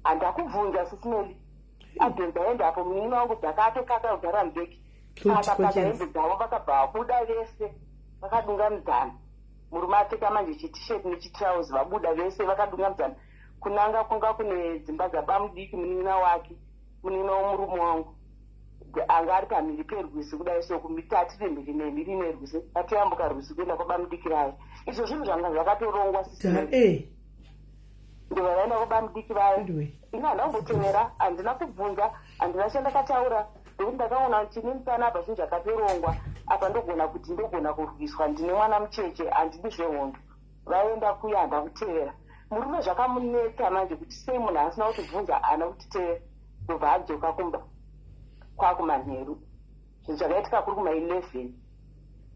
Handakubvunza, sisi Meli, adhonza hembe apo, munin'ina wangu dzakaatokaka kugara mubhegi, akapaka hembe dzavo, vakabva vabuda vese vakadungamidzana. Murume apfeka manje chitisheti nechitrausi, vabuda vese vakadungamidzana kunanga kunga kune dzimba dzabamudiki, munin'ina wake, munin'ina womurume wangu, anga ari pamhiri perwizi kudai. So kumitatiri mhiri nemhiri nerwizi, atoyambuka rwizi kuenda kwabamudiki vaye. Izvo zvinhu zvanga zvakatorongwa, sisi. Ndobva vaenda kwabamudiki vaye. Ini handina kumbotevera, handina kubvunza, handina chandakataura, ndokuti ndakaona kuti inini panapa zvinhu zvakatorongwa apa, ndogona kuti ndogona kurwiswa, ndine mwana mucheche, handidi zvehondo. Vaenda kuya, handa kutevera. Murume zvakamunetsa manje kuti sei munhu asina kutibvunza, haana kutiteera. Ndobva adzoka kumba kwakumanheru. Zvinhu zvakaitika kuri kuma11,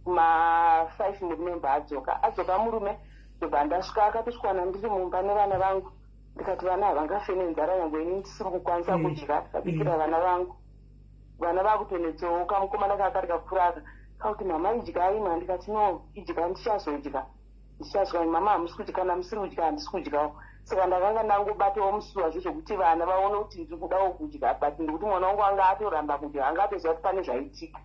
kuma5 murume mbva adzoka. Adzoka murume, ndobva ndasvika, akatosvikwana ndiri mumba nevana vangu. Ndikati vana havangafe nenzara yangu, ini ndisiri kukwanisa kudya. Ndikabikira vana vangu. Vana vakutonetsawo. Kamukomana kakari kakuraka kakuti, "Mama, idyai ma." Ndikati, "No, idya, ndichazodya, ndichadya." "Mama, hamusi kudya. Kana musiri kudya, handisi kudyawo." Saka ndakanga ndangobatawo musuwa zvezvokuti vana vaone kuti ndiri kudawo kudya, but ndikuti mwana wangu anga atoramba kudya, anga atoziva kuti pane zvaitika.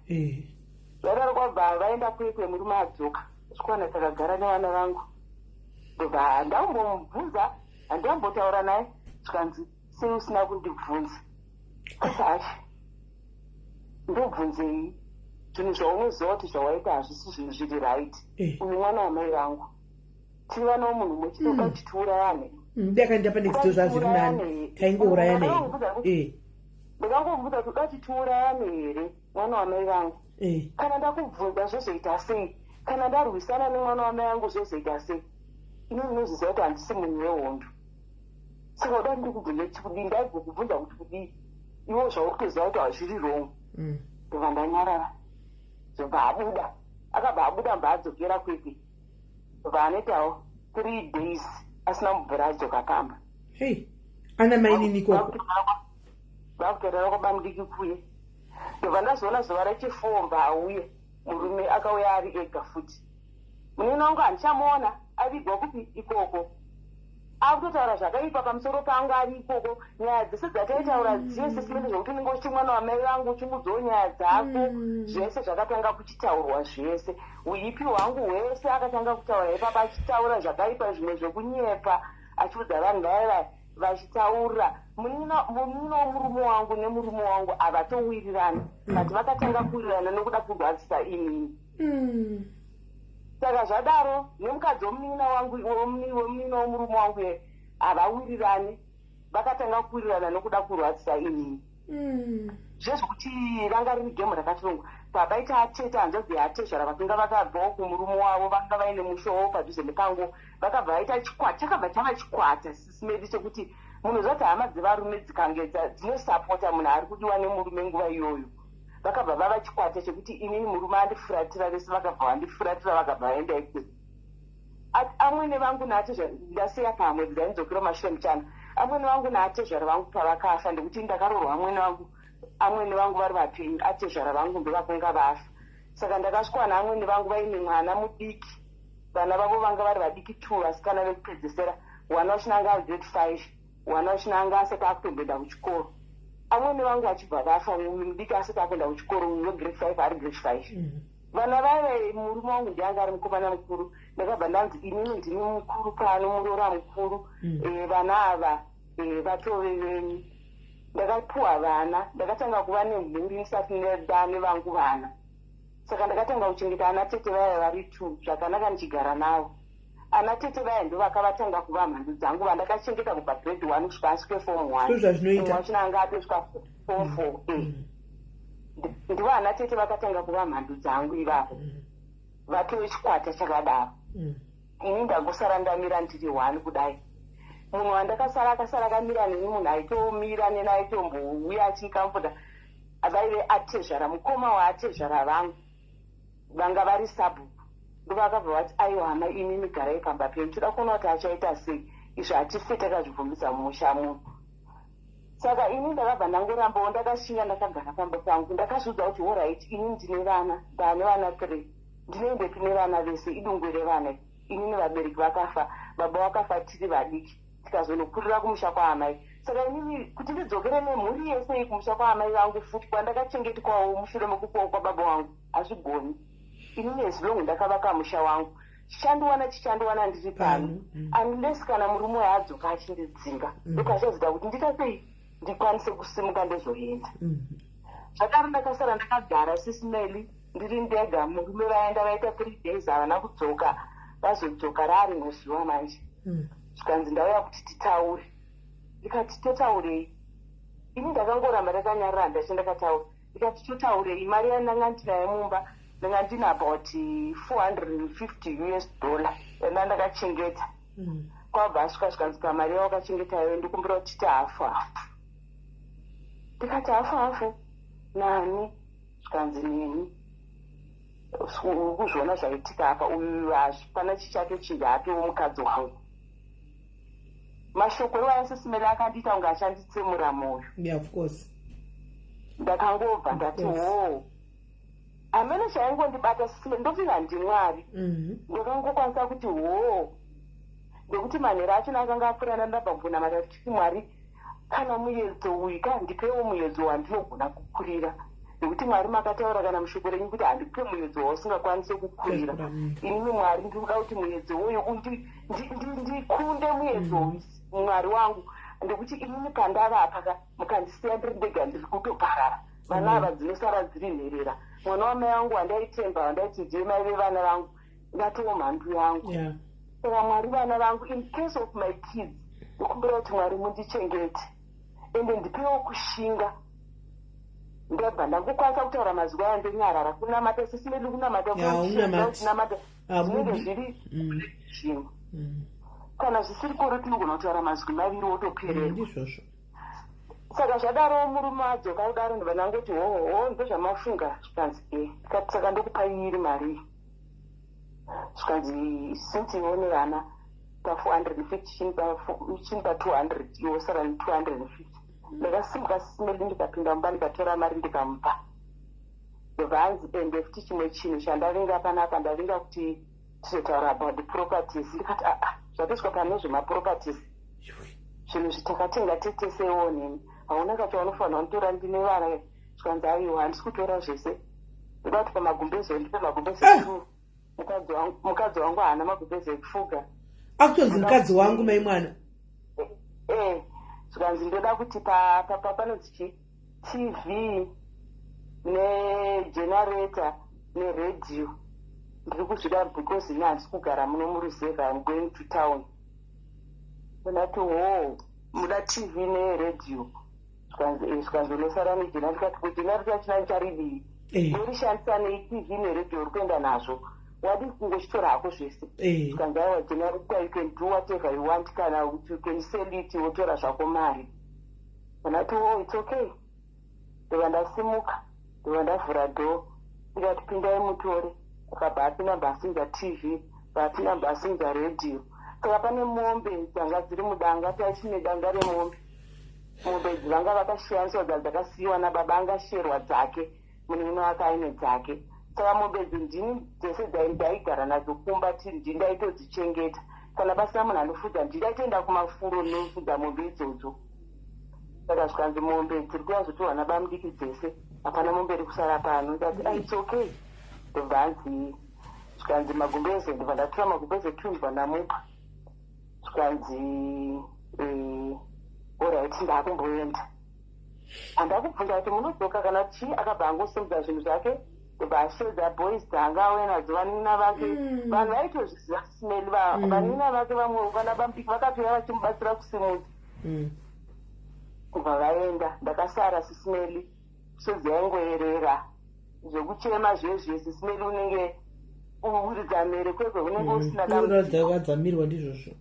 Zvadaro kwabva vaenda Kwekwe. Murume adzoka, svikwana takagara nevana vangu. Ndobva handambomubvunza, handambotaura naye. Zvikanzi, "Sei usina kundibvunza?" Asi hachi, ndobvunzei zvinhu zvaunoziva kuti zvawaita hazvisi zvinhu zviri right? Uyu mwana wamai vangu, tiri vana vomunhu mumwe, chinoda kuti tiurayane? Ndakaenda pane zito zvazviri nani, taingourayana. Ndakangomubvunza kuti uda kuti tiurayane here, mwana wamai vangu? Kana ndakubvunza zvozoita sei? Kana ndarwisana nemwana wamai vangu zvozoita sei? Ini ndinoziziva kuti handisi munhu wehondo. Saka uda ndikubvunza kuti kudii? Ndaigokubvunza kuti kudii iwo zvauri kutoziva kuti hazviri wrong? Ndobva ndanyarara. Zobva abuda, akabva abuda, mbva adzokera Kwekwe. Ndobva anoitawo 3 days asina mubvura adzoka pamba. Hei, ana mainini ikoko? Vakutorera kwabamudiki kuye. Ndobva ndazoona zuva rechi4 mbva auye murume. Akauya ari ega futi. Munini wangu handichamuona, avigwa kupi ikoko. Akutotaura zvakaipa pamusoro pangu ari ikoko. Nyaya dzese dzataitaura dzese simene, zvokuti unenge uchiti mwana wamai vangu, uchimudzawo nyaya dzako, zvese zvakatanga kuchitaurwa zvese. Uipi hwangu hwese akatanga kutaura ipapa, achitaura zvakaipa, zvimwe zvekunyepa, achiudza vanhu vaya vachitaura. Munina womurume wangu nemurume wangu havatowirirana, but vakatanga kuwirirana nokuda kurwadzisa inini. Saka zvadaro, nemukadzi womunina wangu, womunina womurume wangu ye, havawirirani. Vakatanga kuwirirana nokuda kurwadzisa inini. Zvezvokuti ranga riri game rakatirongwa. Pabaita atete, hanzvadzi yaatezvara, vakanga vakabvawo kumurume wavo, vanga vaine musha wavo padhuze nepango. Vakabva vaita chikwata, chakabva chava chikwata sisimedi chekuti munhu zvati hama dzevarume dzikange dzinosapota munhu ari kudiwa nemurume nguva iyoyo. Vakabva vava chikwata chekuti inini murume andifuratira, vese vakabva vandifuratira, vakabva vaenda ikwe. Amwene vangu naatezvara, ndasiya pamwe ndainzokera mashure muchana. Amwene vangu naatezvara vangu pavakafa, ndekuti ndakaroorwa amwene vangu, amwene vangu vari vapenyu, atezvara vangu ndovakanga vafa. Saka ndakasvikwa naamwene vangu vaine mwana mudiki. Vana vavo vanga vari vadiki two, vasikana vekupedzesera. Wana wachinanga ari grade 5, wana wachinanga asati akutomboenda kuchikoro. Amwene vangu vachibva vafa, uyu mudiki asati akuenda kuchikoro, uyu wegrade 5 ari grade 5. Vana vaiva murume wangu ndianga ari mukomana mukuru. Ndakabva ndanzi inini ndini mukuru pano, muroora mukuru. Vana ava vatove venyu. Ndakapiwa vana, ndakatanga kuva nemhuri ndisati ndane vangu vana. Saka ndakatanga kuchengeta ana tete vaya vari two zvakanaka, ndichigara navo. Ana tete vaya ndo vakavatanga kuva mhandu dzangu, vandakachengeta kubva grade 1 kusvika asvike form 1. Ndozvazvinoita. Wachina anga atosvika form 4. Ndivo ana tete vakatanga kuva mhandu dzangu ivavo, vatove chikwata chakadaro. Ini ndangosara ndamira ndiri one kudai. Munhu wandakasara, akasara akamira neni, munhu aitomira neni, aitombouya achikamfuta, vaive atezvara, mukoma waatezvara vangu, vanga vari sabhuku. Ndovakabva vati, "Aiwa hama, inini garai pamba penyu, toda kuona kuti achaita sei. Izvo hatife takazvibvumidza mumusha muno." Saka ini ndakabva ndangorambawo ndakashinga, ndakagara pamba pangu. Ndakazviudza kuti alright, ini ndine vana, ndaane vana three, ndinoendepi nevana vese? Idungwe revana. Inini vabereki vakafa, baba vakafa tiri vadiki, tikazonokurira kumusha kwaamai. Saka inini kuti ndidzokere nemhuri yese iyi kumusha kwaamai vangu futi, kwandakachengetwawo mushure mekufawo kwababa vangu, hazvigoni. Inini as long ndakavaka musha wangu, chichandiwana chichandiwana ndiri pano. Unless kana murume uyo adzoka achindidzinga, ndopachazoita kuti ndita sei, ndikwanise kusimuka ndozoenda. Zvadaro ndakasara ndakagara, sisimeli, ndiri ndega. Murume vaenda, vaita 3 days havana kudzoka. Vazodzoka raari muzuva manje. Zvikanzi, "Ndauya kuti titaure." Ndikati, "Totaurei?" Ini ndakangoramba ndakanyarara, ndachi ndakataura. Ndikati, "Totaurei?" Mari yandanga ndinayo mumba, ndanga ndine about US$450 yanda ndakachengeta. Kwabva asvika, zvikanzi, "Pamari yawakachengetayo, ndikumbira kuti tiite hafu hafu." Ndikati, "Hafu hafu nani?" Zvikanzi, "Neni. Uri kuzviona zvaitika apa, uyu hapana chichatochinja, atowo mukadzi wangu." Mashoko iwaya, Sis Melly, akandiita kunge achanditsemura mwoyo. Yeah, of course. Ndakangobva ndati, "Wo." Hamene chaingondibata, Sis Melly, ndofunga ndiMwari. Ndakangokwanisa kuti, "Hoo," nekuti manhero achona akanga apfuurana. Ndabva mbunamata tichiti, "Mwari, kana muedzo uyu ka, ndipewo muedzo wandinogona kukurira, nekuti Mwari makataura kana mushoko renyu kuti handikupe muedzo wausingakwanisi kukurira." Inini, Mwari, ndiri kuda kuti muedzo uyu ndikunde muedzo uyu, Mwari wangu, ndekuti inini pandava apa ka, mukandisiya ndiri ndega, ndiri kutoparara. Vana ava dzinosara dziri nherera. Mwana wamai vangu wandaitemba, wandaiti ndiye mai vevana vangu, ndatoo mhandu yangu. Saka Mwari, vana vangu, in case of my kids, ndokumbira kuti Mwari mundichengete, ende ndipewo kushinga. Ndabva ndangokwanisa kutaura mazwi aya, ndonyarara. Kunamata, Sis Melly, kunamata Haunamati. kunamata zvinenge Hamudi. zviri zvimwe. Kana zvisiri koro, tinogona kutaura mazwi maviri, wotopererwa. Ndizvozvo. Saka zvadaro, murume adzoka kudaro, ndobva ndangoti, "Hoho, ndozvamafunga?" Zvikanzi, "E." Ndikati, "Saka ndokupai iri mari iyi?" Zvikanzi, "Since iwe une vana, pa450 chinipa 200, iwe usara ne250." Ndakasimuka, Sis Melly, ndikapinda mumba, ndikatora mari, ndikamupa. Ndobva hanzi, "Ende futi chimwe chinhu chandavinga panapa, ndavinga kuti tizotaura about the properties." Ndikati, "Aa, zvatoiswa pane zvemaproperties, zvinhu zvitakatenga tetesewo neni, hauna kacho vanofanira kutora, ndine vana." Zvikanzi, "Aiwa, handisi kutora zvese, ndoda kuti pamagumbezo ndipe magumbeze two. Mukadzi wangu haana magumbeze ekufuga." Akutonzi mukadzi wangu, mai mwana. Eh, zvikanzi, "Ndoda kuti panonzi chi TV negenerator neredhiyo, ndiri kuzvida because ini handisi kugara muno muruzevha, I'm going to town." Ndati, "Ho, muda TV neredhiyo?" Zvikanzi, "Eh." Zvikanzi, "Unosara negenerator." Ndikati, "Kugenerator yachona icharidii? Ndorishandisa nei TV neredhiyo uri kuenda nazvo? Wadii kungochitora hako zvese?" Zvikanzi, "Aiwa, generator you can do whatever you want, kana kuti you can sell it, wotora zvako mari." Ndati, "Oh, it's okay." Ndobva ndasimuka, ndobva ndavhura door, ndikati, "Pindai mutore." Akabva apinda, bva asimudza TV, bva apinda, bva asimudza redhiyo. Saka pane mombe dzanga dziri mudanga, taitine danga remombe. Mombe idzi vanga vakashiyaniswa, dza dzakasiyiwa nababa, angasherwa dzake, munin'ina wake aine dzake. Saka mombe idzi ndini dzese ndaigara nadzo kumba, ndindaitodzichengeta. Kana pasina munhu anofudza, ndindaitoenda kumafuro nofudza mombe idzodzo. Saka zvikanzi, "Mombe dziri kuyazotorwa nabamudiki dzese, hapana mombe iri kusara pano." Ndati, "Ah, it's okay." Ndobva hanzi, zvikanzi, "Magumbeze." Ndobva ndatora magumbeze two, ndobva ndamupa. Zvikanzi, "Alright, ndakumboenda." Handakubvunza kuti munodzoka kana chii. Akabva angosimudza zvinhu zvake, ndobva ashedza boys dzanga auya nadzo, vanin'ina vake. Vanhu vaitozviziva, Sis Melly, vanin'ina vake vamwe vana bamudiki vakatouya vachimubatsira kusimudza. Kubva vaenda, ndakasara, Sis Melly, misodzi yaingoerera zvekuchema zvezve. Sis Melly, unenge uridza mhere kwekwe, unenge usina dambudziko. Wadzamirwa, ndizvozvo.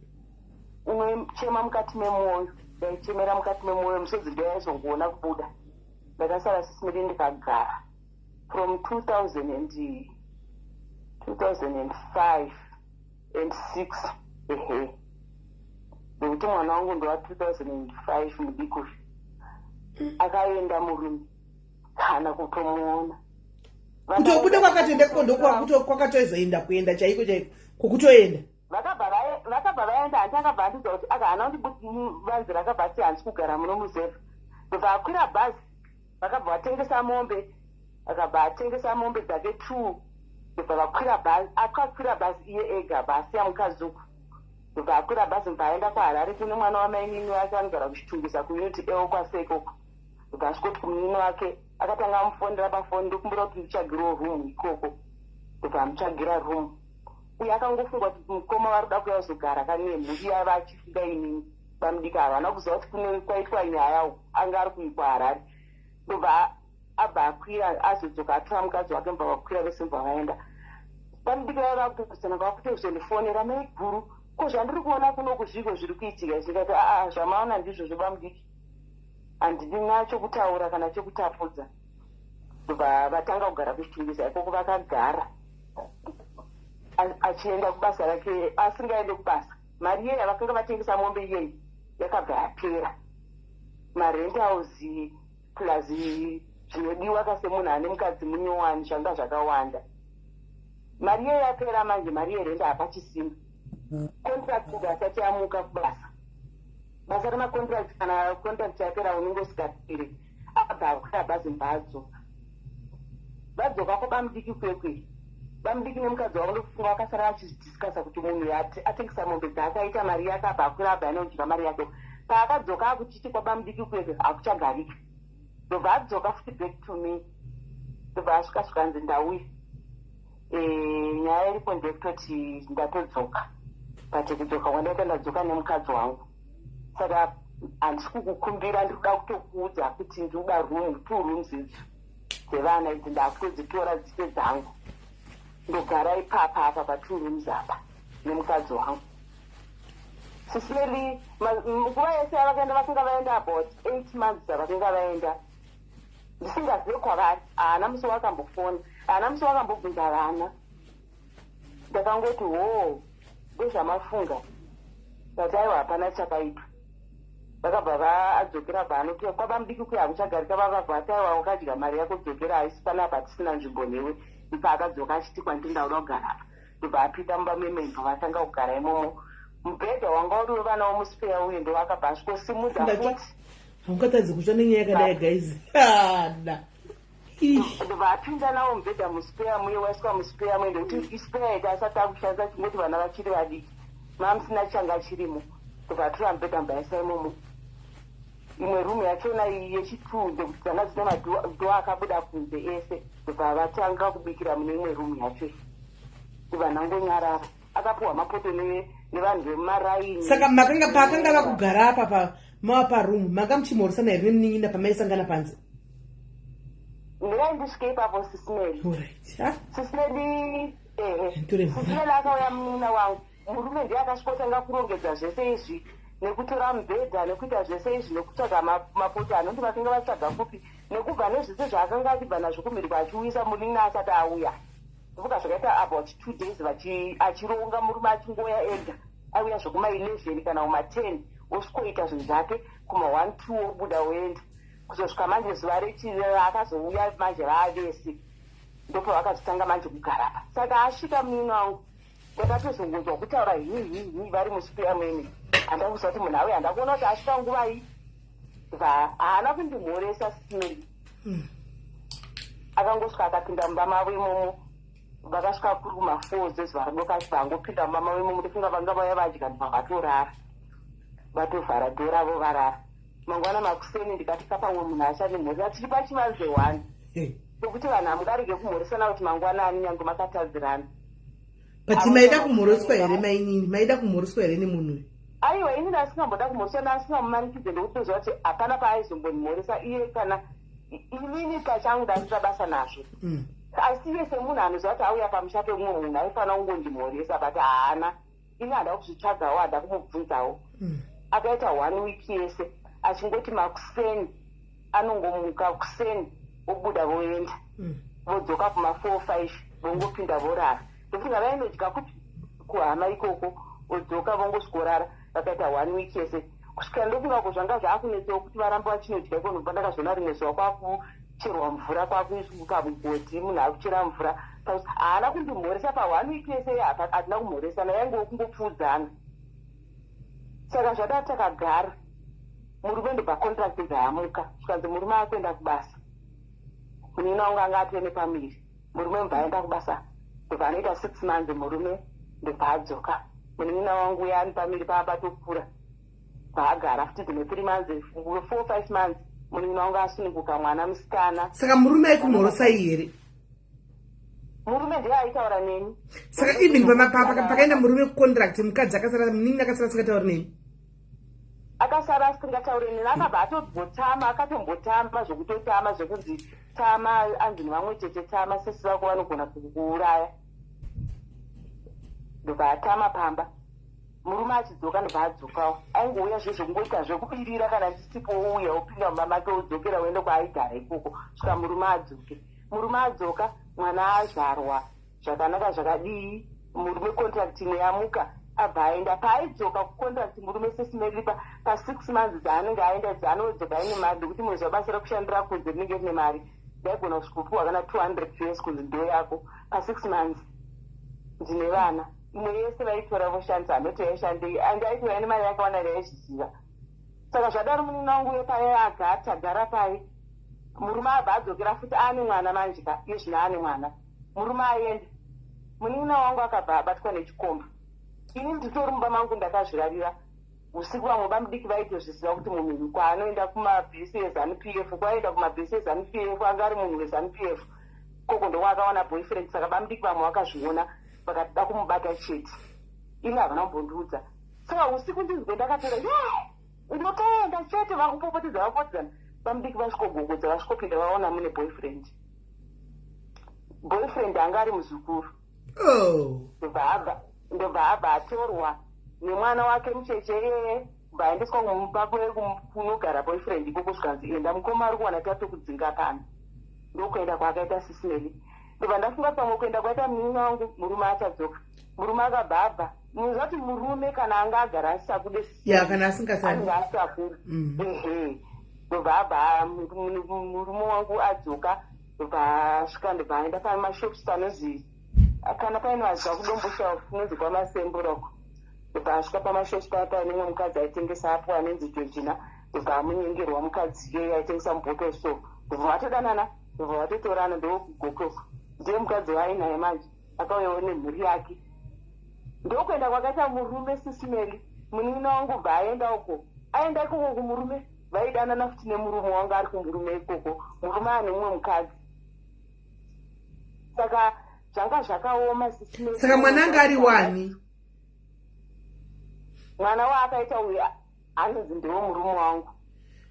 Unochema mukati memwoyo. Ndaichemera mukati memwoyo, misodzi ndoyaizongoona kubuda. Ndakasara, Sis Melly, ndikagara from 2000 and 2005 and 6, ehe, nekuti mwana wangu ndowa 2005 mudiki uyu. Akaenda murume, kana kutomuona. Kutobuda kwakatoenda ndo kwakatozoenda, kuenda chaiko chaiko kwokutoenda. Vakabva vaenda. Handi akabva andiudza kuti aka haana kundivanzira, akabva ati, "Handisi kugara muno muzevha." Ndobva akwira bhazi, vakabva vatengesa mombe, akabva atengesa mombe dzake two, ndobva vakwira bhazi. Akakwira bhazi iye ega, bva asiya mukadzi uku. Ndobva akwira bhazi, ndobva aenda kuHarare kune mwana wamainini wake anogara kuChitungwiza, kuUnit L kwasekoko. Ndobva asvikoti kumuninini wake, akatanga amufonera pafoni, "Ndokumbira kuti nditsvagirewo room ikoko." Ndobva amutsvagira room. Uye akangofunga kuti mukoma vari kuda kuuya kuzogara kane mhuri yava, achifunga inini bamudiki. Havana kuziva kuti kune kwaitwa nyaya uku, anga ari kuikwa Harare. Ndobva abva akwira, azodzoka atora mukadzi wake, mubva vakwira vese, mubva vaenda. Bamudiki vaiva vakutosana, vakutozondifonera, "Mai guru." Ko zvandiri kuona kuno kuzviko zviri kuitika izvi? Ndikati, aa, zvamaona ndizvo zvebamudiki, handina chokutaura kana chokutapudza. Ndobva vatanga kugara kuChitungwiza ikoko. Vakagara achienda kubasa rake, asingaende kubasa. Mari iyeyi yavakanga vatengesa mombe iyeyi yakabva yapera, marentals plus zvinodiwa kasemunhu ane mukadzi munyowani zvanga zvakawanda. Mari iyeyi yapera manje, mari yerenda hapachisina. Contract asati amuka kubasa, basa remacontract, kana contract yapera unenge usingapiri. Abva akwira bhazi, mbadzoka. Vadzoka kwabamudiki kwekwe, bamudiki nemukadzi wavo ndokufunga vakasara vachidiscussa kuti munhu atengesa mombe dzake, aita mari yake, abva akwira, abva anodya mari yake. Paakadzoka akuchiti kwabamudiki kwekwe hakuchagariki. Ndobva adzoka futi back to me. Ndobva asvika, svikanzi, "Ndauya, nyaya iripo ndekutoti ndatodzoka, but kudzoka kwandaita ndadzoka nemukadzi wangu, saka handisi kukukumbira, ndiri kuda kutokuudza kuti ndiri kuda room, two rooms idzi dzevana idzi, ndakutodzitora dzite dzangu, ndogara ipapa apa patwo rooms apa nemukadzi wangu." Sisi Melly, nguva yese yavakaenda, vakanga vaenda about 8 months dzavakanga vaenda, ndisingazive kwavari. Haana musi wakambofona, haana musi wakambobvunza vana. Ndakangoti, "Hoo, ndezvamafunga," but aiwa, hapana chakaipa. Vakabva vaadzokera, bva anoti kwabamudiki kuya hakuchagarika. Vakabva vati, "Aiwa, wakadya mari yako, dzokera, haisi panapa, hatisina nzvimbo newe." Ipa akadzoka achiti kwandiri, "Ndauda kugara apa." Ndobva apinda mumba memembo, vatanga kugara imomo. Mubhedha wanga uri wevana womuspare uye ndowakabva asvikosimudza futi. Haungatadzi kutsva nenyaya yakadai, guys, ada. Ndobva apinda nawo mubhedha muspare muye, waiswa muspare muye, ndekuti ispare yaita asati akushandisa, chingoti vana vachiri vadiki, mamusina changa chirimo. Ndobva atora mubhedha, mbaisa imomo. Imwe rumu yachona yechitwo, ndekuti dzanga dzine madoor akabuda kunze ese. Ndobva vatanga kubikira mune imwe rumu yacho. Ndobva ndangonyarara. Akapiwa mapoto nevanhu vemumaraini. Saka makanga, paakanga vakugara apa pa mava parumu, manga muchimhoresana here nemunin'ina pamaisangana panze? Ndirai ndisvike ipapo, Sisi Melly. Alright, ha. Sisi Melly, ehe. Nditore mvura. Sisi Melly, akauya munin'ina wangu, murume ndiye akasvikotanga kurongedza zvese izvi, nekutora mubhedha, nekuita zvese izvi, nekutsvaga mapoto anoti vakanga vatsvaga kupi, nekubva nezvese zvaakanga achibva nazvo kumhiri achiuyisa munin'ina asati auya. Ndofunga zvakaita about 2 days achironga, murume achingoya ega. Aiuya zvekuma11 kana kuma10, osvikoita zvinhu zvake, kuma1 2 obuda oenda. Kuzosvika manje zuva rechi akazouya manje vaavese, ndopavakazotanga manje kugarapa. Saka asvika munin'ina wangu, ndakatozongonzwa kutaura hihihi vari muspare mene. Handakuziva kuti munhu auya, handakuona kuti asvika nguvai. Va haana kundimhoresa, Sisi Melly. Akangosvika, akapinda mumba mavo imomo. Vakasvika kuri kuma4 dzezuva radoka, achibva angopinda mumba mavo imomo. Ndofunga vanga vauya vadya, ndibva vatorara, vatovhara door ravo, varara. Mangwana makuseni ndikati, "Pamwe munhu achandimhoresa." Tiri pachivanze one, sokuti vanhu hamungarege kumhoresana kuti mangwanani, nyange makatadzirana. But maida kumhoreswa here, mainini? Maida kumhoreswa here nemunhu uyu? Aiwa, ini ndasingamboda kumhoreswa, ndasingamumanikidze, ndekutoziva kuti hapana paaizombondimhoresa iye. Kana inini pachangu ndasina basa nazvo. Asi iye semunhu anoziva kuti auya pamusha pemumwe munhu, aifanira kungondimhoresa, but haana. Ini handa kuzvitsvagawo, handa kumubvunzawo. Akaita one week yese achingoti makuseni anongomuka kuseni, obuda, voenda, vodzoka kuma4 5, vongopinda, vorara. Ndofunga vainodya kupi, kuhama ikoko, odzoka, vongosvikorara. Vakaita one week yese kusvikira, ndofunga ko zvanga zvaakunetsawo kuti varamba vachinodya iko. Nobva ndakazoona rimwe zuva kwakucherwa mvura, kwakuiswa mugodhi, munhu akuchera mvura. Haana kundimhoresa paone week yese, hatina kumhoresana, yaingewo kungopfuudzana. Saka zvadati takagara, murume ndobva contract dzayamuka, zvikanzi murume akuenda kubasa. Munin'ina wangu anga atove nepamiri. Murume mubva aenda kubasa, ndobva anoita 6 months, murume ndobva adzoka. Munin'ina wangu uya ani pamiri paabatokura, bvaagara futi dzimwe 3 months, 4, 5 months, munin'ina wangu asununguka mwana musikana. Saka murume aikumhorosai here? Murume ndiye aitaura neni. Saka even pakaenda murume kucontract, mukadzi akasara, munin'ina akasara asingatauri nemi? Akasara asingatauri neni. Akabva atombotama, akatombotama zvekutotama, zvekunzi tama, anzi nevamwe tete, "Tama, sisi vako vanogona kukuuraya." Ndobva atama pamba. Murume achidzoka, ndobva adzokawo. Aingouya zvezvo kungoita zvekubirira, kana ndisipo ouya, opinda mumba make, odzokera, oenda kwaaigara ikoko, svika murume adzoke. Murume adzoka, mwana azvarwa zvakanaka, zvakadii. Murume contract imwe yamuka, abva aenda. Paaidzoka kucontract murume, Sis Melly, pa6 months dzaanenge aenda, dzaanodzoka aine mari, nekuti munoziva basa rekushandira kunze rinenge rine mari. Ndaigona kusvikopiwa kana 200 US kunzi ndo yako pa6 months. Ndine vana, imwe yese vaitora voshandisa, hanoti yaishandei, and aitouya nemari yakawanda, ndaizviziva. Saka zvadaro, munini wangu uye paye agata gara paye, murume abva adzokera futi, aane mwana manje ka. Iye zvino aane mwana, murume aenda, munin'ina wangu akabva abatwa nechikomba. Ini nditori mumba mangu, ndakazvirarira usiku. Vamwe vamudiki vaitozviziva kuti munhu kwaanoenda kumabhesi eZANU PF, kwaenda kumabhesi eZANU PF, anga ari munhu weZANU PF koko, ndokwakawana boyfriend. Saka vamudiki vamwe vakazviona, vakatida kumubata chete. Ini havana kumbondiudza. Saka usiku ndinzwe ndakatora ye unotoenda chete, vakupopotedza, vapopotedzana. Vamudiki vasvikogogodza, vasvikopinda, vaona mune boyfriend. Boyfriend anga ari muzukuru. Oh. Ndobva abva atorwa nemwana wake mucheche iyeye, bva aendeswa kumba kunogara boyfriend ikoko. Zvikanzi, "Enda, mukoma ari kuwana tatokudzinga pano." Ndokuenda kwaakaita, Sis Melly. Ndobva ndafunga pamwe kuenda kwaita munin'ina wangu, murume achadzoka. Murume akabva abva. Munoziva kuti murume kana anga agara asisakude, Ya, kana asingasadi. anenge asisakude. Ehe, ndobva abva murume wangu adzoka, ndobva asvika, ndobva aenda pamashops panozi, kana paine vaziva kuDomboshawa, kunonzi kwaMasemburoko. Ndobva asvika pamashops paya, paine mumwe mukadzi aitengesa apo anonzi Georgina. Ndobva amunyengerwa mukadzi iyeye aitengesa mubottle store. Ndobva vatodanana, ndobva vatotorana. Ndokugokoko ndiye mukadzi waainaye manje, akauyawo nemhuri yake. Ndokuenda kwakaita murume, Sis Melly. Munin'ina wangu bva aenda uko, aenda ikoko kumurume, vaidanana futi nemurume wangu ari kumurume ikoko, murume ane mumwe mukadzi. Saka zvanga zvakaoma, Sis Melly. Saka mwana anga ari wani? Mwana waakaita uyu anonzi ndewe murume wangu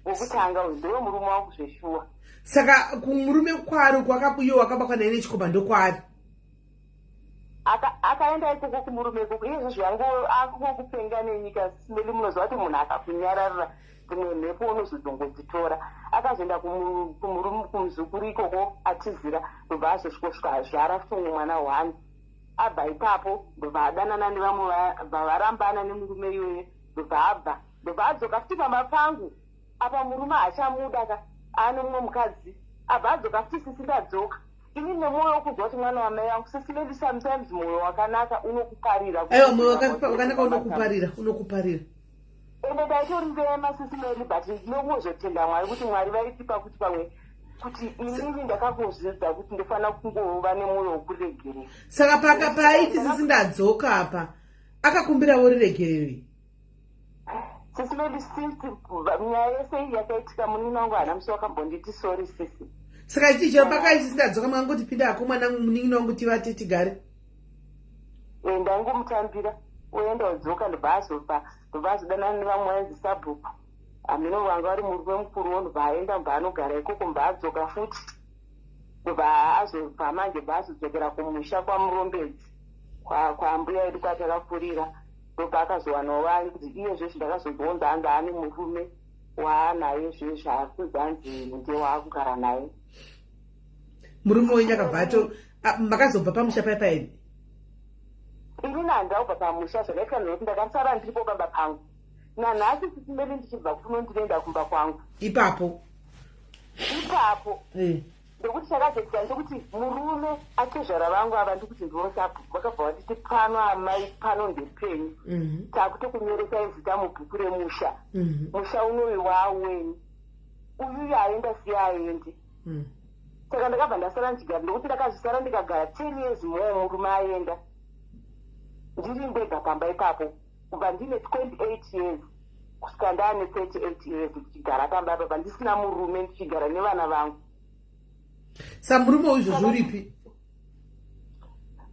wekutanga. Uyu ndewe murume wangu zveshuwa. Saka kumurume kwaari kwakabuyo wakabatwa naye nechikomba ndokwaari? Akaenda ikoko kumurume ikoko. Iyezvo zvangu akungokupenga nenyika, Sis Melly. Munoziva kuti munhu akakunyararira, dzimwe mhepo unozodongodzitora. Akazoenda kumurume, kumuzukuru ikoko, atizira. Ndobva azosvikosvika azvara futi umwe mwana one. Abva ipapo, ndobva adanana nevamwe, bva varambana nemurume iyoyo. Ndobva abva, ndobva adzoka futi pamba pangu. Apa murume haachamuda ka, aane mumwe mukadzi. Abva adzoka futi, "Sisi, ndadzoka." Ini nemwoyo wokuzwa kuti mwana wamai vangu, Sis Melly, sometimes mwoyo wakanaka unokuparira. Aiwa, mwoyo wakanaka unokuparira, unokuparira. Ende ndaitorivema, Sis Melly, but nokungozotenda Mwari kuti Mwari vaitipa kuti pamwe kuti inini ndakangozvidza kuti ndofanira kungova nemwoyo wokuregerera. Saka paka paaiti, "Sisi, ndadzoka," apa akakumbirawo riregereri? Sis Melly, since nyaya yese iyi yakaitika, munini wangu haana musi wakambonditi, "Sorry, sisi." Saka chii chero pakaiti, "Sindadzoka," makangoti, "Pinda hako mwana, munin'ina wangu, tivate, tigare"? Ndaingomutambira, oenda, odzoka. Ndobva azobva, ndobva azodanana nevamwe vainzi sabhuku, hameno vanga vari murume mukuruwo. Ndobva aenda, ndobva anogara ikoko, ndobva adzoka futi. Ndobva azobva manje, bva azodzokera kumusha kwaMurombedzi, kwaambuya edu kwatakakurira. Ndobva akazowanawo vanzi iye zvezvi, ndakazonzwa anzi ane murume waanaye zvezvi, akunzi anzi ndiye waakugara naye. Murume wenyu akabva ato makazobva pamusha pai paini? Inini handina kubva pamusha. Zvakaitika ndekuti ndakasara ndiripo pamba pangu nanhasi, Sis Melly. Ndichibva kuno, ndinoenda kumba kwangu. Ipapo? Ipapo. Ndokuti chakazoitika ndekuti murume atezvara vangu ava, ndikuti ndivo sabhuku, vakabva vanditi, "Pano amai, pano ndepenyu. Takutokunyoresai zita mubhuku remusha. Musha unoyu waawenyu, uyuyu aenda, siya aende." Saka ndakabva ndasara ndichigara, ndokuti ndakazvisara ndikagara 10 years more, murume aenda, ndiri ndega pamba ipapo, kubva ndine 28 years kusvika ndaane 38 years, ndichigara pamba ipapa ndisina murume, ndichigara nevana vangu. Sa murume uyu izvozvo uripi?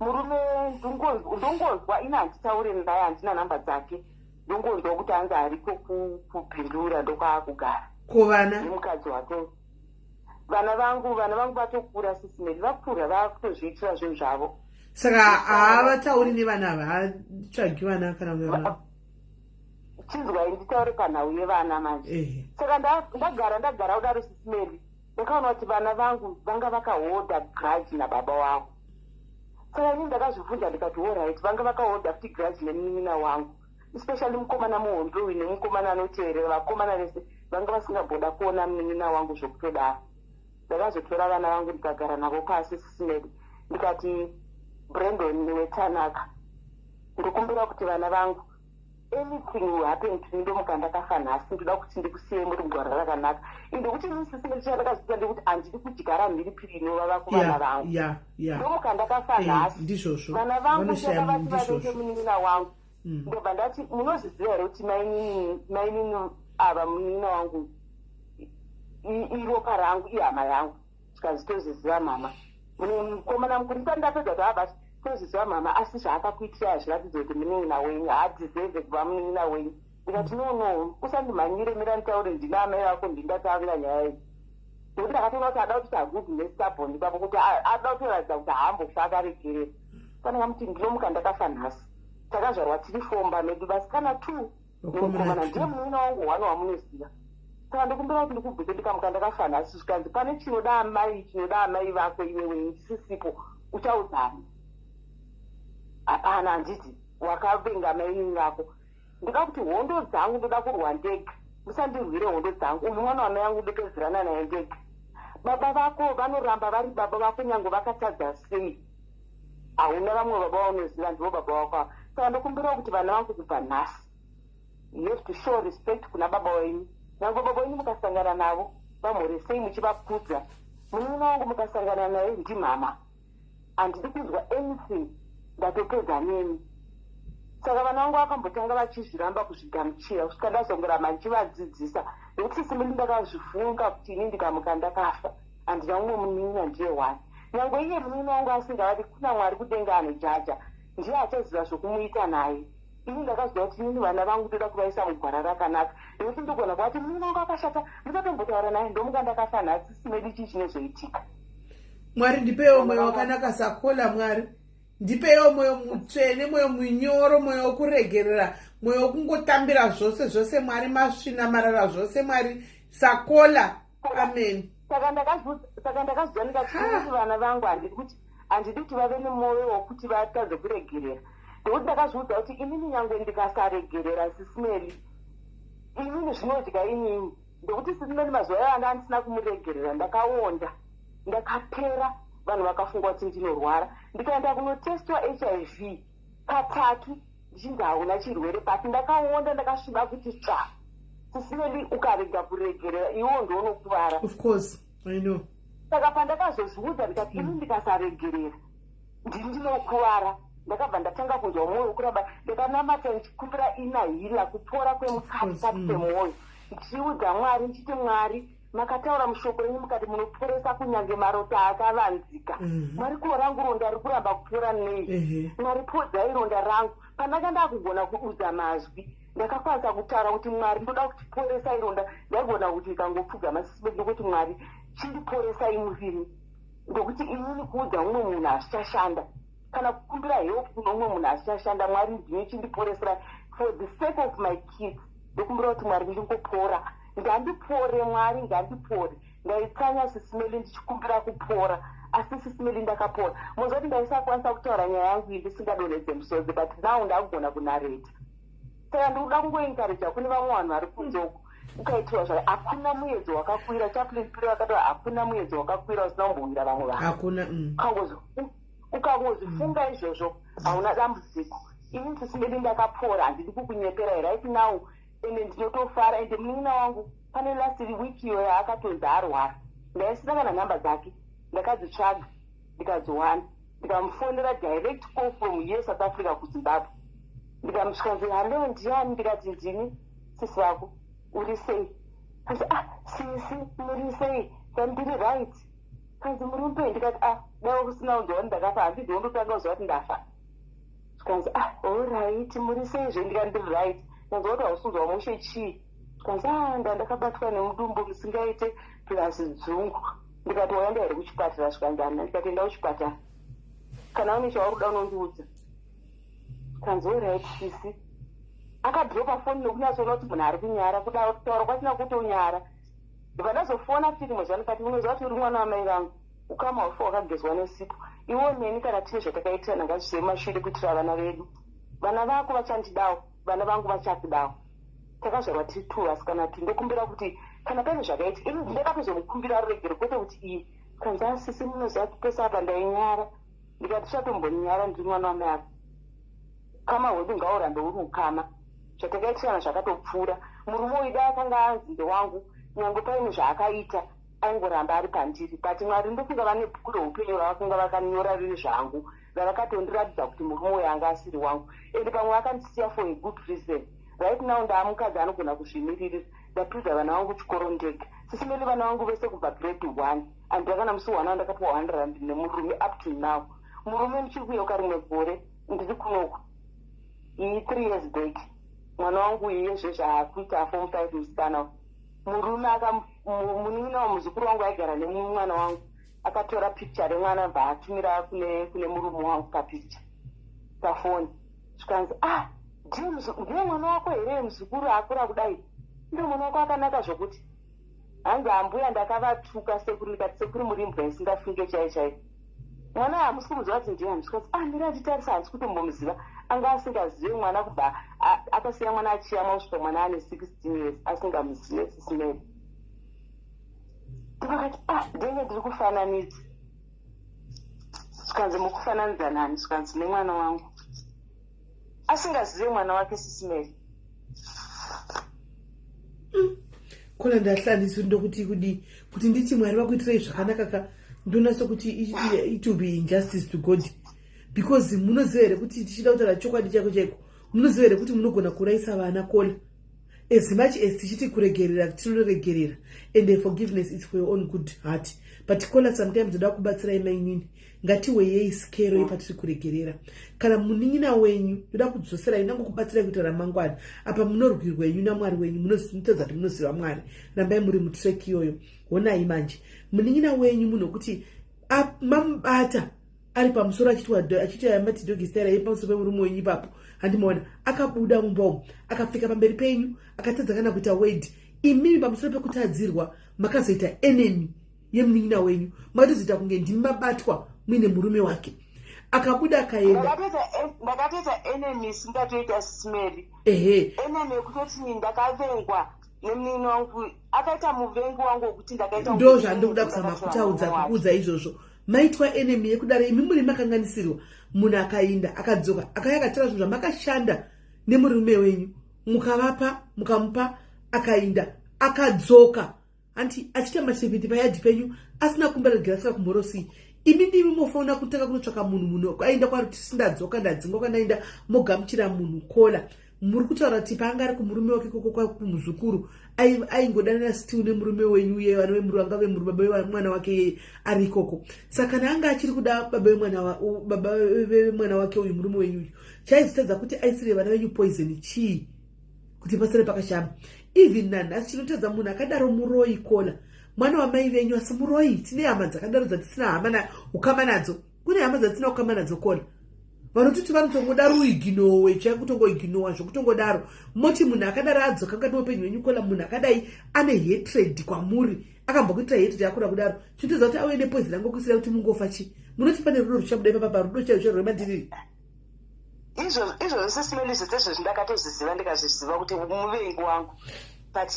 Murume ndongonzwa, ini handitaure naye, handina nhamba dzake. Ndongonzwa kuti anzi ariko kuBindura, ndokwaakugara. Ko vana? Nemukadzi wake. Vana vangu vatokura, Sis Melly, vakura, vakutozviitira zvinhu zvavo. Saka haavatauri nevana ava, haatsvagi vana kana vana? Chinzwai nditaure panhau yevana manje. Saka ndagara ndagara kudaro, Sis Melly, ndakaona kuti vana vangu vanga vakahodha grudge nababa wavo. Saka ini ndakazvibvunza ndikati, alright, vanga vakahodha futi grudge nemunin'ina wangu, especially mukomana muhombe uyu nemukomana anoteerera. Vakomana vese vanga vasingamboda kuona munin'ina wangu zvokutodaro. Ndakazotora vana vangu ndikagara navo pasi, Sis Melly, ndikati, "Brandon neweTanaka, ndikumbira kuti vana vangu, anything will happen to me, ndomuka ndakafa nhasi, ndoda kuti ndikusiye muri mugwara rakanaka." Indekuti ini, Sis Melly, chandakazviita ndekuti handidi kudyara mhiripiri inovava kuvana vangu. Ndomuka ndakafa nhasi, Ndizvozvo. vana vangu Vanoshaya ndakavati vavenge ndizvozvo. munin'ina wangu. Ndobva ndati, munozviziva here kuti mainini ava, munin'ina wangu, iropa rangu, ihama yangu? Tikanzi, "Tozviziva mama." Mukomana mukuru, ndisati ndapedza kuti abati, "Tozviziva mama, asi zvaakakuitirai hazviratidzi kuti munin'ina wenyu, haadeserve kuva munin'ina wenyu." Ndikati, No, usandimhanyire, mira nditaure, ndina amai vako, ndindatanga nyaya iyi." Nekuti ndakatoona kuti ada kuti hagugu nesabhoni ipapo, kuti ada kutoratidza kuti haambofa akaregerera. Fananga muti ndinomuka ndakafa nhasi, takazvarwa tiri fomba medu, vasikana two Vakomana nemukomana, two. ndiye munin'ina wangu one wamunoziva. Saka ndikumbira kuti ndikubvise, ndikamuka ndakafa nhasi, zvikanzi pane chinoda amai, chinoda amai vako iwewe, ndisisipo uchaudzani? Hapana. Handiti wakavenga mainini vako? Ndoda kuti hondo dzangu ndoda kurwa ndega, musandirwire hondo dzangu. Uyu mwana wamai angu, ndopedzerana naye ndega. Baba vako vanoramba vari baba vako nyange vakatadza sei. Hauna vamwe baba vaunoziva, ndivo baba vako ava. Saka ndokumbirawo kuti vana vangu, kubva nhasi you have to show respect kuna baba wenyu. Nyange baba wenyu mukasangana navo, vamhoresei muchivakudza. Munin'ina wangu mukasangana naye, ndimama. Handidi kunzwa anything, ndatopedza nemi. Saka vana vangu vakambotanga vachizviramba kuzvigamuchira kusvika ndazongoramba ndichivadzidzisa, nekuti, Sis Melly, ndakazvifunga kuti ini ndikamuka ndakafa, handina mumwe munin'ina, ndiye one. Nyange iye munin'ina wangu asingavadi, kuna Mwari kudenga anojaja, ndiye achaziva zvokumuita naye. Ini ndakaziva kuti inini vana vangu ndoda kuvaisa mugwara rakanaka, nekuti ndogona kuvati munin'ina wangu akashata, musatombotaura naye, ndomuka ndakafa nhasi, Sis Melly, chii chinozoitika? Mwari, ndipewo mwoyo wakanaka sakola. Mwari, ndipewo mwoyo mutsvene, mwoyo munyoro, mwoyo wokuregerera, mwoyo wokungotambira zvose zvose. Mwari, masvina, marara, zvose, Mwari, sakola. Amen. Saka ndakazviziva ndikati kuti vana vangu handidi kuti vave nemwoyo wokuti vatadze kuregerera, nekuti ndakazviudza kuti inini nyange ndikasaregerera, Sis Melly, inini zvinodya inini, ndokuti, Sis Melly, mazuva ayo anda andisina kumuregerera, ndakaonda, ndakapera. Vanhu vakafunga kuti ndinorwara. Ndikaenda kunotestwa HIV katatu, ndichinzi hauna chirwere, but ndakaonda, ndakasviba kuti tsva. Sis Melly, ukarega kuregerera, iwewo ndounokuvara. Of course, I know. Saka pandakazozviudza ndikati, ini ndikasaregerera, ndini ndinokuvara. Ndakabva ndatanga kunzwa mwoyo wekuraba. Ndakanamata ndichikumbira inner healing, kupora kwemukati kati pemwoyo, ndichiudza Mwari ndichiti, "Mwari, makataura mushoko renyu mukati munoporesa kunyange marota akavanzika. Mwari, ko rangu ronda riri kuramba kupora nei? Mwari, podzai ronda rangu." Pandanga ndakugona kududza mazwi, ndakakwanisa kutaura kuti, "Mwari, ndoda kuti poresai ronda." Ndaigona kuti ikangopfugama, Sis Melly, ndokuti, "Mwari, chindiporesai muviri," ndokuti inini kuudza mumwe munhu hazvichashanda, kana kukumbira help kuno mumwe munhu hazvichashanda. Mwari, ndini, chindiporeserai for the sake of my kids. Ndokumbira kuti Mwari ndingopora, ngandipore, Mwari, ngandipore. Ndaitsanya, Sis Melly, ndichikumbira kupora, asi, Sis Melly, ndakapora. Muziva kuti ndaisakwanisa kutaura nyaya yangu iyi ndisingadonhedze musodzi, but now ndakugona kunarrate. Saka ndikuda kungoencourager kune vamwe vanhu vari kunze uku, ukaitirwa zvaka, hakuna muedzo wakakwira. Chaplain Piri vakataura, hakuna muedzo wakakwira usina kumbowira vamwe vanhu. Hakuna. Ukangozvifunga izvozvo, hauna dambudziko. Ini, Sis Melly, ndakapora, handidi kukunyepera. Right now ende ndinotofara. Ende munin'ina wangu, pane last week iyoyo akatonzi arwara, ndaisina kana nhamba dzake. Ndakadzitsvaga, ndikadziwana, ndikamufonera direct call from here South Africa kuZimbabwe. Ndikamusvika nzi, "Hello, ndiani?" Ndikati, "Ndini sisi vako, uri sei?" Kanzi, "Ah, sisi, muri sei?" Ndiri right. Kanzi, "Muri mupenyu?" Ndikati, "Ah, dai kusina kunzwa kuti ndakafa, handidi wondotanga kuziva kuti ndafa." Kanzi, "Ah, alright, muri seizve?" Ndikati, "Ndiri right." Kanzi, "Kuti hausunzwa mushe, chii?" Kanzi, "Ah, ndakabatwa nemudumbu musingaite, plus dzungu." Ndikati, "Waenda here kuchipatara?" Zvikanzi, "Hana." Ndikati, "Enda kuchipatara, kana une chauri kuda unondiudza." Kanzi, "Alright sisi." Akadhiropa foni nekunyatsoona kuti munhu ari kunyara, kuda kutaura kwasina kutonyara. Ndobva ndazofona futi rimwe zuva, ndikati, "Unoziva kuti uri mwana wamai vangu, ukama hwafa hwakagezwa nesipo. Iwo neni kana tine zvatakaitirana, ngazvizive mashure kuitira vana vedu. Vana vako vachandidawo, vana vangu vachakudawo. Takazvarwa tiri two, vasikana two. Ndokumbira kuti kana paine zvakaitika ini, ndakatozomukumbira ruregero, kwete kuti iyi kanzi asisi. Munoziva kuti pese apa ndainyara." Ndikati, "Tichatombonyara, ndiri mwana wamai ako. Ukama hwedu ngaurambe uri ukama. Zvatakaitirana zvakatopfuura. Murume uyu dai akanga anzi ndewangu, nyange paine zvaakaita aingoramba ari pandiri. But Mwari, ndofunga vane bhuku reupenyu ravakanga vakanyora riri zvangu, ravakatondiratidza kuti murume uyu anga asiri wangu, and pamwe vakandisiya for a good reason. Right now ndaamukadzi anogona kuzvimiririra. Ndapedza vana vangu chikoro ndega, Sisi Meli. Vana vangu vese kubva grade 1, handina kana musi wana wandakapiwa 100 rand nemurume up to now. Murume, ndichiri kuyeuka rimwe gore ndiri kunoku iyi, 3 years back, mwana wangu iye zvaakuita form 5, musikana. Murume, munin'ina wamuzukuru wangu aigara nemwana wangu, akatora picture remwana, bva atumira kune murume wangu papicture pafoni. Zvikanzi, 'Ah, ndiye mwana wako here, muzukuru akura kudai? Ndiye mwana wako, akanaka zvokuti.' Hanzi, 'Ambuya, ndakavatuka sekuru.' Ndikati, 'Sekuru, muri imbwa isingafunge chai chai. Mwana hamusi kumuziva kuti ndiye?' Handisvikati, 'Ah, ndiri achitarisa, handisi kutombomuziva.' Anga asingazive mwana kubva akasiya mwana achiyamwa kusvika mwana ane 16 years, asingamuzive, Sisi Meli. Ndikakati, 'Ah, ndenge ndiri kufananidza.' Zvikanzi, 'Mukufananidza nani?' Zvikanzi, 'Nemwana wangu.' Asingazive mwana wake, Sisi Meli. Kona ndahlandisi ndokuti kudi kuti nditi Mwari vakuitirei zvakanaka ka. Ndonatso kuti it will be injustice to God, because munoziva here kuti, tichida kutaura chokwadi chako chaiko, munoziva here kuti munogona kurayisa vana, Kola? As much as tichiti kuregerera tinoregerera, and the forgiveness is for your own good heart, but Kola, sometimes ndoda kubatsirai mainini. Ngatiweyei skero yepatiri kuregerera. Kana munin'ina wenyu, ndoda kudzoserai, ndangokubatsirai kuita ramangwana. Apa munorwirwa yenyu naMwari wenyu, munotadza kuti munoziva Mwari. Rambai muri mutrack iyoyo. Honai manje, munin'ina wenyu munhu wekuti mamubata ari pamusoro, achiti mati doggy style yepamusoro pemurume wenyu ipapo. Handimaona akabuda mumba umu, akapfeka pamberi penyu, akatadza kana kuita word. Imimi, pamusoro pekutadzirwa, makazoita enemy yemunin'ina wenyu. Makatozoita kunge ndimi mabatwa muine murume wake. Akabuda, akaenda. Ndakatoita enemy isingatoita, Sisi Meli. Enemy yekutoti ndakavengwa nemunini wangu, akaita muvengi wangu wekuti ndakaita. Ndo zvandikuda kuzama kutaudza, kukuudza izvozvo. Maitwa enemy yekudaro. Imi muri makanganisirwa, munhu akainda, akadzoka, akauya, akatora zvinhu zvamakashanda nemurume wenyu, mukavapa, mukamupa. Akainda, akadzoka, anti achiita machepete payadhi penyu, asina kumbaregera, asina kumhorosii. Imi ndimi mofanira kutanga kunotsvaka munhu. Munhu aenda kwari kuti, "Sindadzoka, ndadzingwa kwandaenda." Mogamuchira munhu. Kola, muri kutaura kuti paanga ari kumurume wake koko, kumuzukuru, aingodanana still nemurume wenyu uye vana vemuru anga vemuru baba vemwana wake yeye ari ikoko. Saka kana anga achiri kuda baba vemwana wake uyu, murume wenyu uyu, chaizotadza kuti aisire vana venyu poison chii, kuti pasare pakashama even nanhasi? Chinotadza munhu akadaro muroi, Kola. Mwana wamai venyu, asi muroi. Tine hama dzakadaro dzatisina hama ukama nadzo. Kune hama dzatisina ukama nadzo, Kola, vanototi vanotongoda ruiginowe chai, kutongoiginowa zvokutongodaro. Moti munhu akadaro adzoka mukati meupenyu hwenyu, Kola. Munhu akadai ane hatred kwamuri, akambokuitira hatred yakura kudaro. Chinotoza kuti auye nepoison angokuisira kuti mungofa chi? Munoti pane rudo ruchabuda ipapa? Rudo chairo chairo rwemandiriri? Izvozvo, Sisi Meli, zvese izvozvi ndakatozviziva, ndikazviziva kuti muvengi wangu. But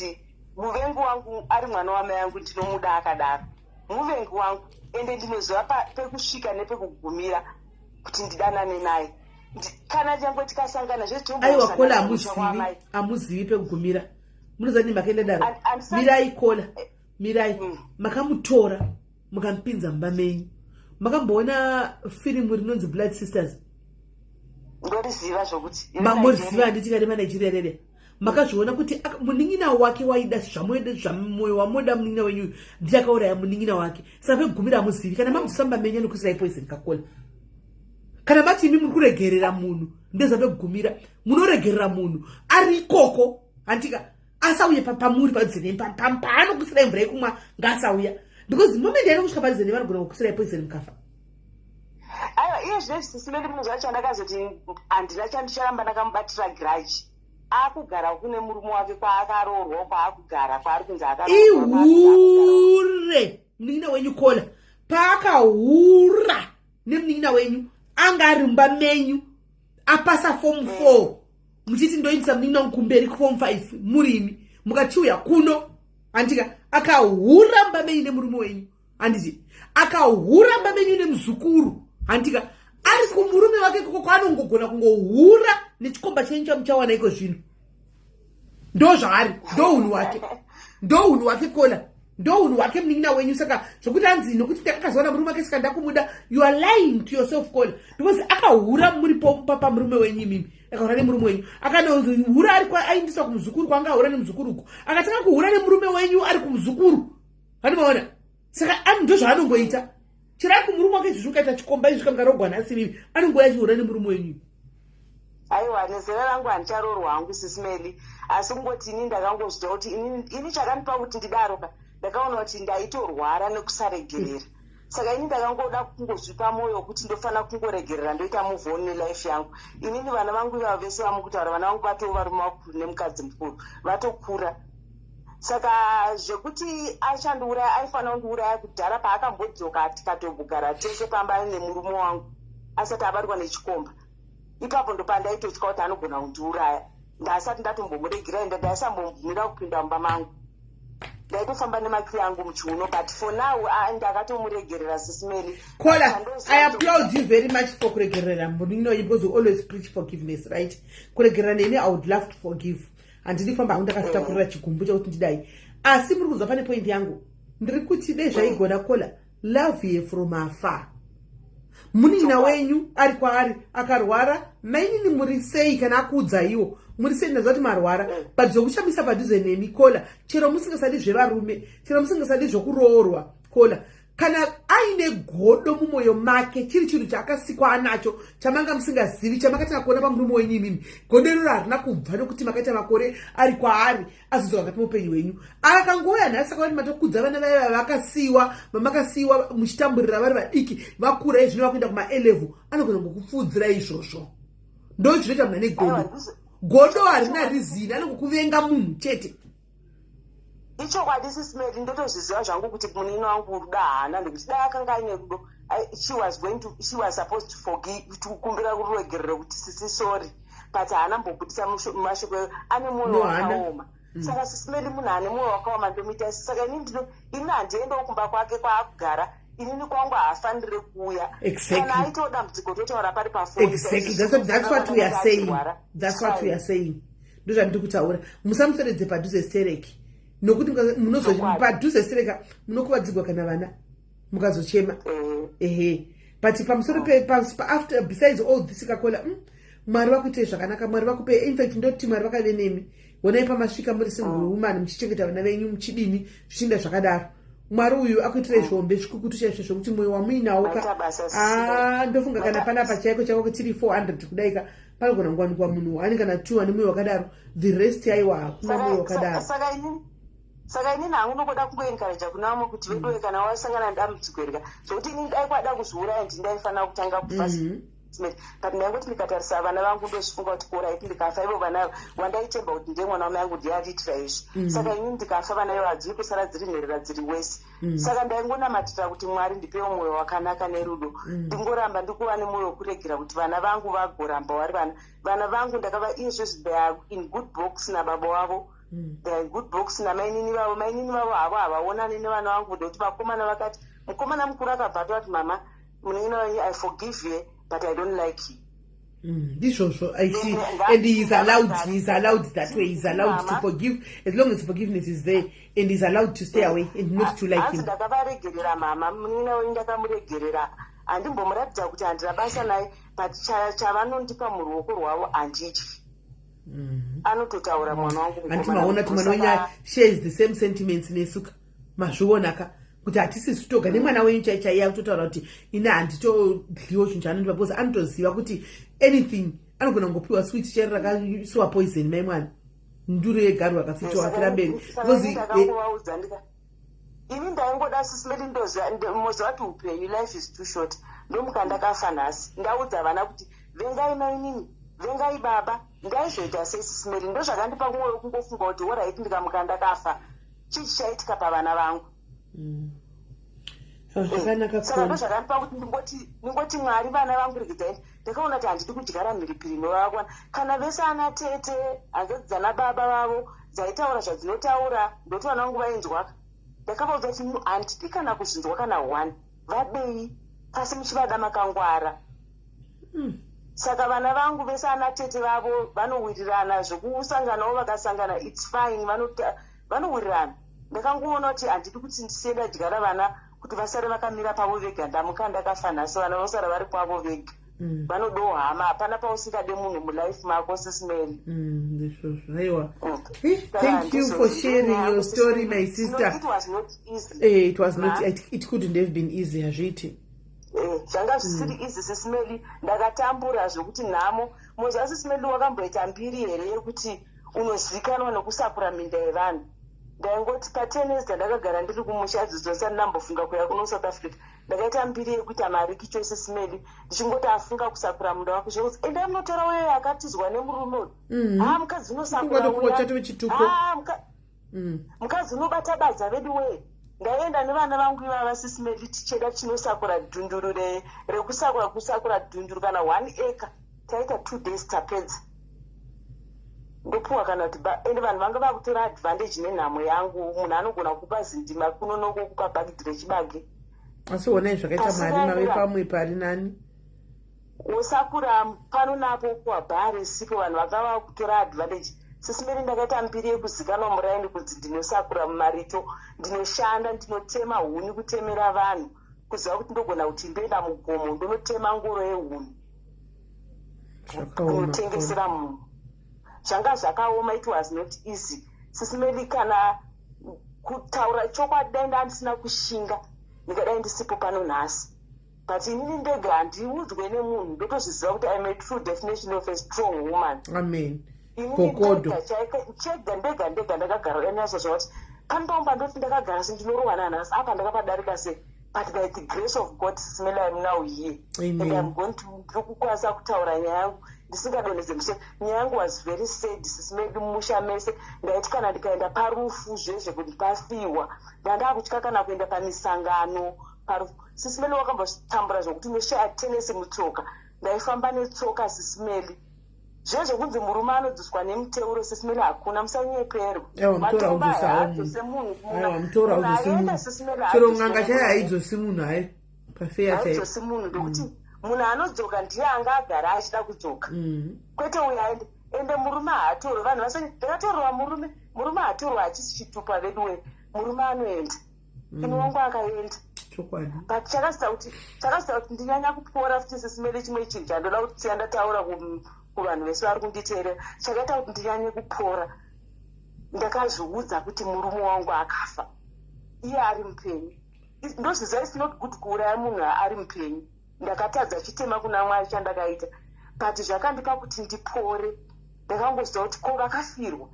muvengi wangu ari mwana wamai angu, ndinomuda akadaro muvengi wangu, ende ndinoziva pekusvika nepekugumira kuti ndidanane naye. Kana nyangwe tikasangana. Aiwa Kola, hamuzivi, hamuzivi pekugumira. Munoziva ni makaenda daro. Mirai, Kola, mirai. Makamutora, mukamupinza mumba menyu. Makamboona firimu rinonzi Blood Sisters? Ndoriziva zvokuti. Moriziva, handiti? Kare maNigeria rere, makazviona kuti munin'ina wake waida zvamoida, zvamwoyo wamoda munin'ina wenyu, ndiye akauraya munin'ina wake. Saka pekugumira hamuzivi. Kana mamuzosamba menyu, anokuisirai poison kakola. Kana mati imi muri kuregerera munhu, ndeza pekugumira. Munoregerera munhu ari ikoko, handika? Asauye pamuri padhuze, paanokuisirai mvura yekumwa ngaasauya, because moment yaanokusvika padhuze nevanogona kukuisirai poison, mukafa. Aiwa, iye zvinezvi, Sisi Meli, munhu zvacho, chandakazoti handina chandicharamba ndakamubatira grudge. Akugara kune murume wake kwaakaroorwa, kwaakugara, kwaari kunzi akaroorwa, kwaari kunzi akugara. Ihure munin'ina wenyu Kola. Paakahura nemunin'ina wenyu, anga ari mumba menyu, apasa form 4, muchiti ndoindisa munin'ina wangu kumberi kuform 5, murimi mukachiuya kuno, handika? Akahura mumba menyu nemurume wenyu, handiti? Akahura mumba menyu nemuzukuru, handika? Ari kumurume wake koko kwaanongogona kungohura nechikomba chenyu chamuchawana iko zvino. Ndo zvaari, ndo unhu hwake, ndo unhu hwake Kola, ndo unhu hwake munin'ina wenyu. Saka zvokuti anzi nokuti ndakakazowana murume wake saka ndakubuda, you are lying to yourself, Kola, because akahura muri pamurume wenyu imimi. Akahura nemurume wenyu, akanohura ari aindiswa kumuzukuru kwaanga ahura nemuzukuru uku, akatanga kuhura nemurume wenyu ari kumuzukuru, handimaona? Saka ndo zvaanongoita chero ari kumurume wake. Izvi zvingaita chikomba izvi kangarogwa nhasi mimi, anongouya achihura nemurume wenyu. Aiwa, nezera rangu handicharoorwa hangu, Sis Melly, asi kungoti ini ndakangozviita kuti ini chakandipa kuti ndidaro ka, ndakaona kuti ndaitorwara nekusaregerera. Saka ini ndakangoda kungozvipa mwoyo wekuti ndofanira kungoregerera, ndoita move on nelife yangu. Inini vana vangu ivava vese vamukutaura, vana vangu vatoo varume vakuru nemukadzi mukuru, vatokura. Saka zvekuti achandiuraya, aifanira kundiuraya kudhara paakambodzoka tikatombogara tese pamba nemurume wangu asati abatwa nechikomba. Ipapo ndopandaitotya kuti anogona kundiuraya. Ndasati ndatombomuregera, ende ndaisambomubvumira kupinda mumba mangu, ndaitofamba nemaki yangu muchiuno. But for now, ndakatomuregerera, Sis Melly. Kola, I applaud you very much for kuregerera munin'ina wenyu, because we always preach forgiveness, right? Kuregerera neni, I would love to forgive. Handidi kufamba hangu ndakazvitakurira chigumbu chekuti ndidai. Asi muri kunzwa pane point yangu, ndiri kuti dei zvaigona, Kola, love ye from afar. Munin'ina wenyu ari kwaari, akarwara, mainini muri sei? Kana akuudzaiwo muri sei, ndaziva kuti marwara, but zvokushamisa padhuze nemi, Kola, chero musingasadi zvevarume, chero musingasadi zvokuroorwa, Kola, kana aine godo mumwoyo make, chiri chinhu chaakasikwa anacho chamanga musingazivi, chamakatanga kuona pamurume wenyu imimi, godo iroro harina kubva nokuti makaita makore ari kwaari, azodzoka kati muupenyu hwenyu. Akangouya nhasi akaona kuti matokudza vana vaiva vakasiyiwa, vamakasiyiwa muchitamburira vari vadiki, vakura izvino vakuenda kuma-A-level, anogona kukupfuudzira izvozvo. Ndo zvinoita munhu ane godo. Godo harina rizini, anongokuvenga munhu chete. Ichokwadi, Sis Melly, ndotozviziva zvangu kuti munin'ina wangu rudo haana, nekuti dai akanga aine rudo, she was supposed to forgive, kukumbira ruregerero kuti sisi, sorry, but haana mbobudisa mashoko. Ane mwoyo No, haana. wakaoma. Saka Sis Melly, munhu ane mwoyo wakaoma ndomuita. Saka ini ndino ini handiendewo kumba kwake kwaakugara. Inini kwangu haafaniri kuuya. Kana aitawo dambudziko, totaura pari pafoni. Exactly, that's what we are saying, that's what we are saying. Ndo zvandiri kutaura, musamuseredze padhuze stereki, nokuti munozo padhuze stereka munokuvadzigwa kana vana mukazochema. Ehe, but pamusoro after, besides all this, kaKola, Mwari vakuitei zvakanaka, Mwari vakupe, infact ndoti Mwari vakave nemi. Honai pamasvika muri single woman, muchichengeta vana venyu, muchidini, zvichienda zvakadaro. Mwari uyu akuitirai zvihombe, zvikukutu chaizvo, zvokuti mwoyo wamuinawo ka. Maita basa, Sis. Ah, ndofunga kana panapa chaiko chaiko tiri 400 kudai ka, panogona kuwanikwa munhu ane kana two ane mwoyo wakadaro. The rest, aiwa, hakuna mwoyo wakadaro. Saka inini hangu ndongoda kungoencouraja kuna vamwe kuti veduwe, kana wasangana nedambudziko iri ka, zvokuti inini dai kwada kuzviuraya, ndi ndaifanira kutanga kufa, Smith. But ndaingoti ndikatarisa vana vangu, ndozvifunga kuti alright, ndikafa, ivo vana wandaitemba kuti ndiye mwana wamai angu ndiye atiitira izvi. Saka inini ndikafa, vana ivo hadziri kusara dziri nherera, dziri wese. Saka ndaingonamatira kuti Mwari ndipewo mwoyo wakanaka nerudo, ndingoramba ndikuva nemwoyo wekuregera kuti vana vangu vagoramba vari vana. Vana vangu ndakava izvezvi, they are in good books nababa wavo, they are in good books namainini vavo. Mainini vavo havo havaonani nevana vangu, nekuti vakomana vakati, mukomana mukuru akabva atoti, "Mama, munin'ina wenyu, I forgive you, but I don't like you." Ndizvozvo, I see, and he is allowed that way. He is allowed to forgive as long as forgiveness is there, and he's allowed to stay away and not to like Hanzi, him. "Ndakavaregerera mama, munin'ina wenyu ndakamuregerera, handimbomuratidza kuti handina basa naye, but chavanondipa muruoko rwavo handidyi." Anototaura mwana wangu Handiti mukomana maona kuti mukuru. mwana wenyu shares the same sentiments nesuka? Mazvionaka kuti hatisi toga nemwana wenyu chai chaiye akutotaura kuti ini handitodyiwo chinhu chaanondipa, because anotoziva kuti anything anogona kungopiwa sweet chero rakaisiwa poison, mai mwana, nduru yegaru akafitwa afira mberi because Saka ndakangovaudza ndika ini ndaingoda, Sis Melly, moziva kuti upenyu, life is too short. Ndomuka ndakafa nhasi, ndaudza vana kuti vengai mainini, vengai baba. Ndaizoita sei, Sis Melly? Ndo zvakandipa mwoyo kungofunga kuti, alright, ndikamuka ndakafa, chii chichaitika pavana vangu? Zvakanaka. Saka ndo zvakandipa kuti ndingoti, Mwari, vana vangu regedzai. Ndakaona kuti handidi kudyara mhiripiri inovakwana. Kana vese ana tete, hanzvadzi dzana baba vavo dzaitaura zvadzinotaura, ndoti vana vangu vainzwaka. Ndakavaudza kuti handidi kana kuzvinzwa kana one. Vadei pasi muchivada makangwara. Saka vana vangu vese, ana tete vavo vanowirirana zvokusanganawo, vakasangana it's fine, vanowirirana. Ndakangoona kuti handidi kuti ndisiye ndadyara vana kuti vasare vakamira pavo vega. Ndamuka ndakafa nhasi, vana vasara vari pavo vega. Vanodawo hama. Hapana pausingade munhu mulife mako, Sis Melly. Ndizvozvo, aiwa. Thank you for sharing your story, my sister. It was not easy. It was not, it couldn't have been easy, hazviiti. Zvanga zvisiri easy, Sis Melly. Ndakatambura zvokuti nhamo moziva. Sis Melly, wakamboita mbiri here yekuti unozivikanwa nokusakura minda yevanhu? Ndaingoti pa10 years ndakagara ndiri kumusha dzidzo, ndisati ndambofunga kuya kuno South Africa, ndakaita mbiri yekuita marikicho, Sis Melly. Ndichingoti afunga kusakura munda wako, zvokuti endai munotora uyoyo akatizwa nemurume uyu. Ha, mukadzi unosakura. Kungotopuwa chatove chituko. Mukadzi unobata badza vedu wee. Ndaenda nevana vangu ivava, Sis Melly, ticheda tinosakura dhunduru rekusakura, kusakura dhunduru kana 1 acre taita 2 days tapedza. Ndopuwa kana kuti ende vanhu vanga vakutora advantage nenhamo yangu. Munhu anogona kupa zindima kunonoko kupa bhagidhi rechibage. Asi honai zvakaita Mwari, mave pamwe pari nani. Wosakura pano napo, kuwa bhari risipo. Vanhu vakava kutora advantage, Sis Melly. Ndakaita mbiri yekuzikanwa muraini kunzi ndinosakura mumarito, ndinoshanda, ndinotema huni, kutemera vanhu, kuziva kuti ndogona kuti ndoenda mugomo ndonotema ngoro yehuni Zvakaoma. kunotengesera munhu. Zvanga zvakaoma. It was not easy, Sis Melly. Kana kutaura chokwadi, dai ndandisina kushinga, ndingadai ndisipo pano nhasi. But inini ndega handiudzwe nemunhu, ndotozviziva kuti I'm a true definition of a strong woman. Amen. Inini Gokodo. ndega chega ndega ndega ndakagara danyatso kuti panopaumba ndoti ndakagara sendinorohwa nanhasi apa ndakapadarika sei. But by the grace of God, Sis Melly, I'm now here. Amen. And I'm going to, ndiri kukwanisa kutaura nyaya yangu ndisingadonhedze musoro. Nyaya yangu was very sad, Sis Melly. Mumusha mese ndaiti kana ndikaenda parufu zvezve kuti pafiwa, ndandakutya kana kuenda pamisangano parufu. Sis Melly, wakambotambura zvokuti unoshaya tenesi mutsoka. Ndaifamba netsoka, Sis Melly. Zvezvo kunzi murume anodzoswa nemuteuro, Sis Melly, hakuna, musanyeperwa. Aiwa, muteuro Matombo haudzosi aya hawo haadzose munhu. Aiwa, muteuro Munhu haudzosi aenda, munhu. Sis Melly, Chero haadzoswi n'anga chaiyo nemunhu. haidzosi munhu hayo, pafeya chaiyo. Haidzosi munhu, ndokuti munhu anodzoka ndiye anga agara achida kudzoka, kwete uyo aende. Ende murume haatorwi. Vanhu vase ndakatorwa murume. Murume haatorwa, hachisi chitupa veduwe. Murume anoenda. Ini wangu akaenda. Chokwadi. But chakazoita kuti ndinyanya kupora futi, Sis Melly, chimwe chinhu chandoda kuti siya ndataura kuvanhu vese vari kunditeerera, chakaita kuti ndinyanye kupora, ndakazviudza kuti murume wangu akafa iye ari mupenyu. Ndozviziva it's not good kuuraya munhu ari mupenyu. Ndakatadza chitema kuna Mwari chandakaita, but zvakandipa kuti ndipore, ndakangoziva kuti ko vakafirwa.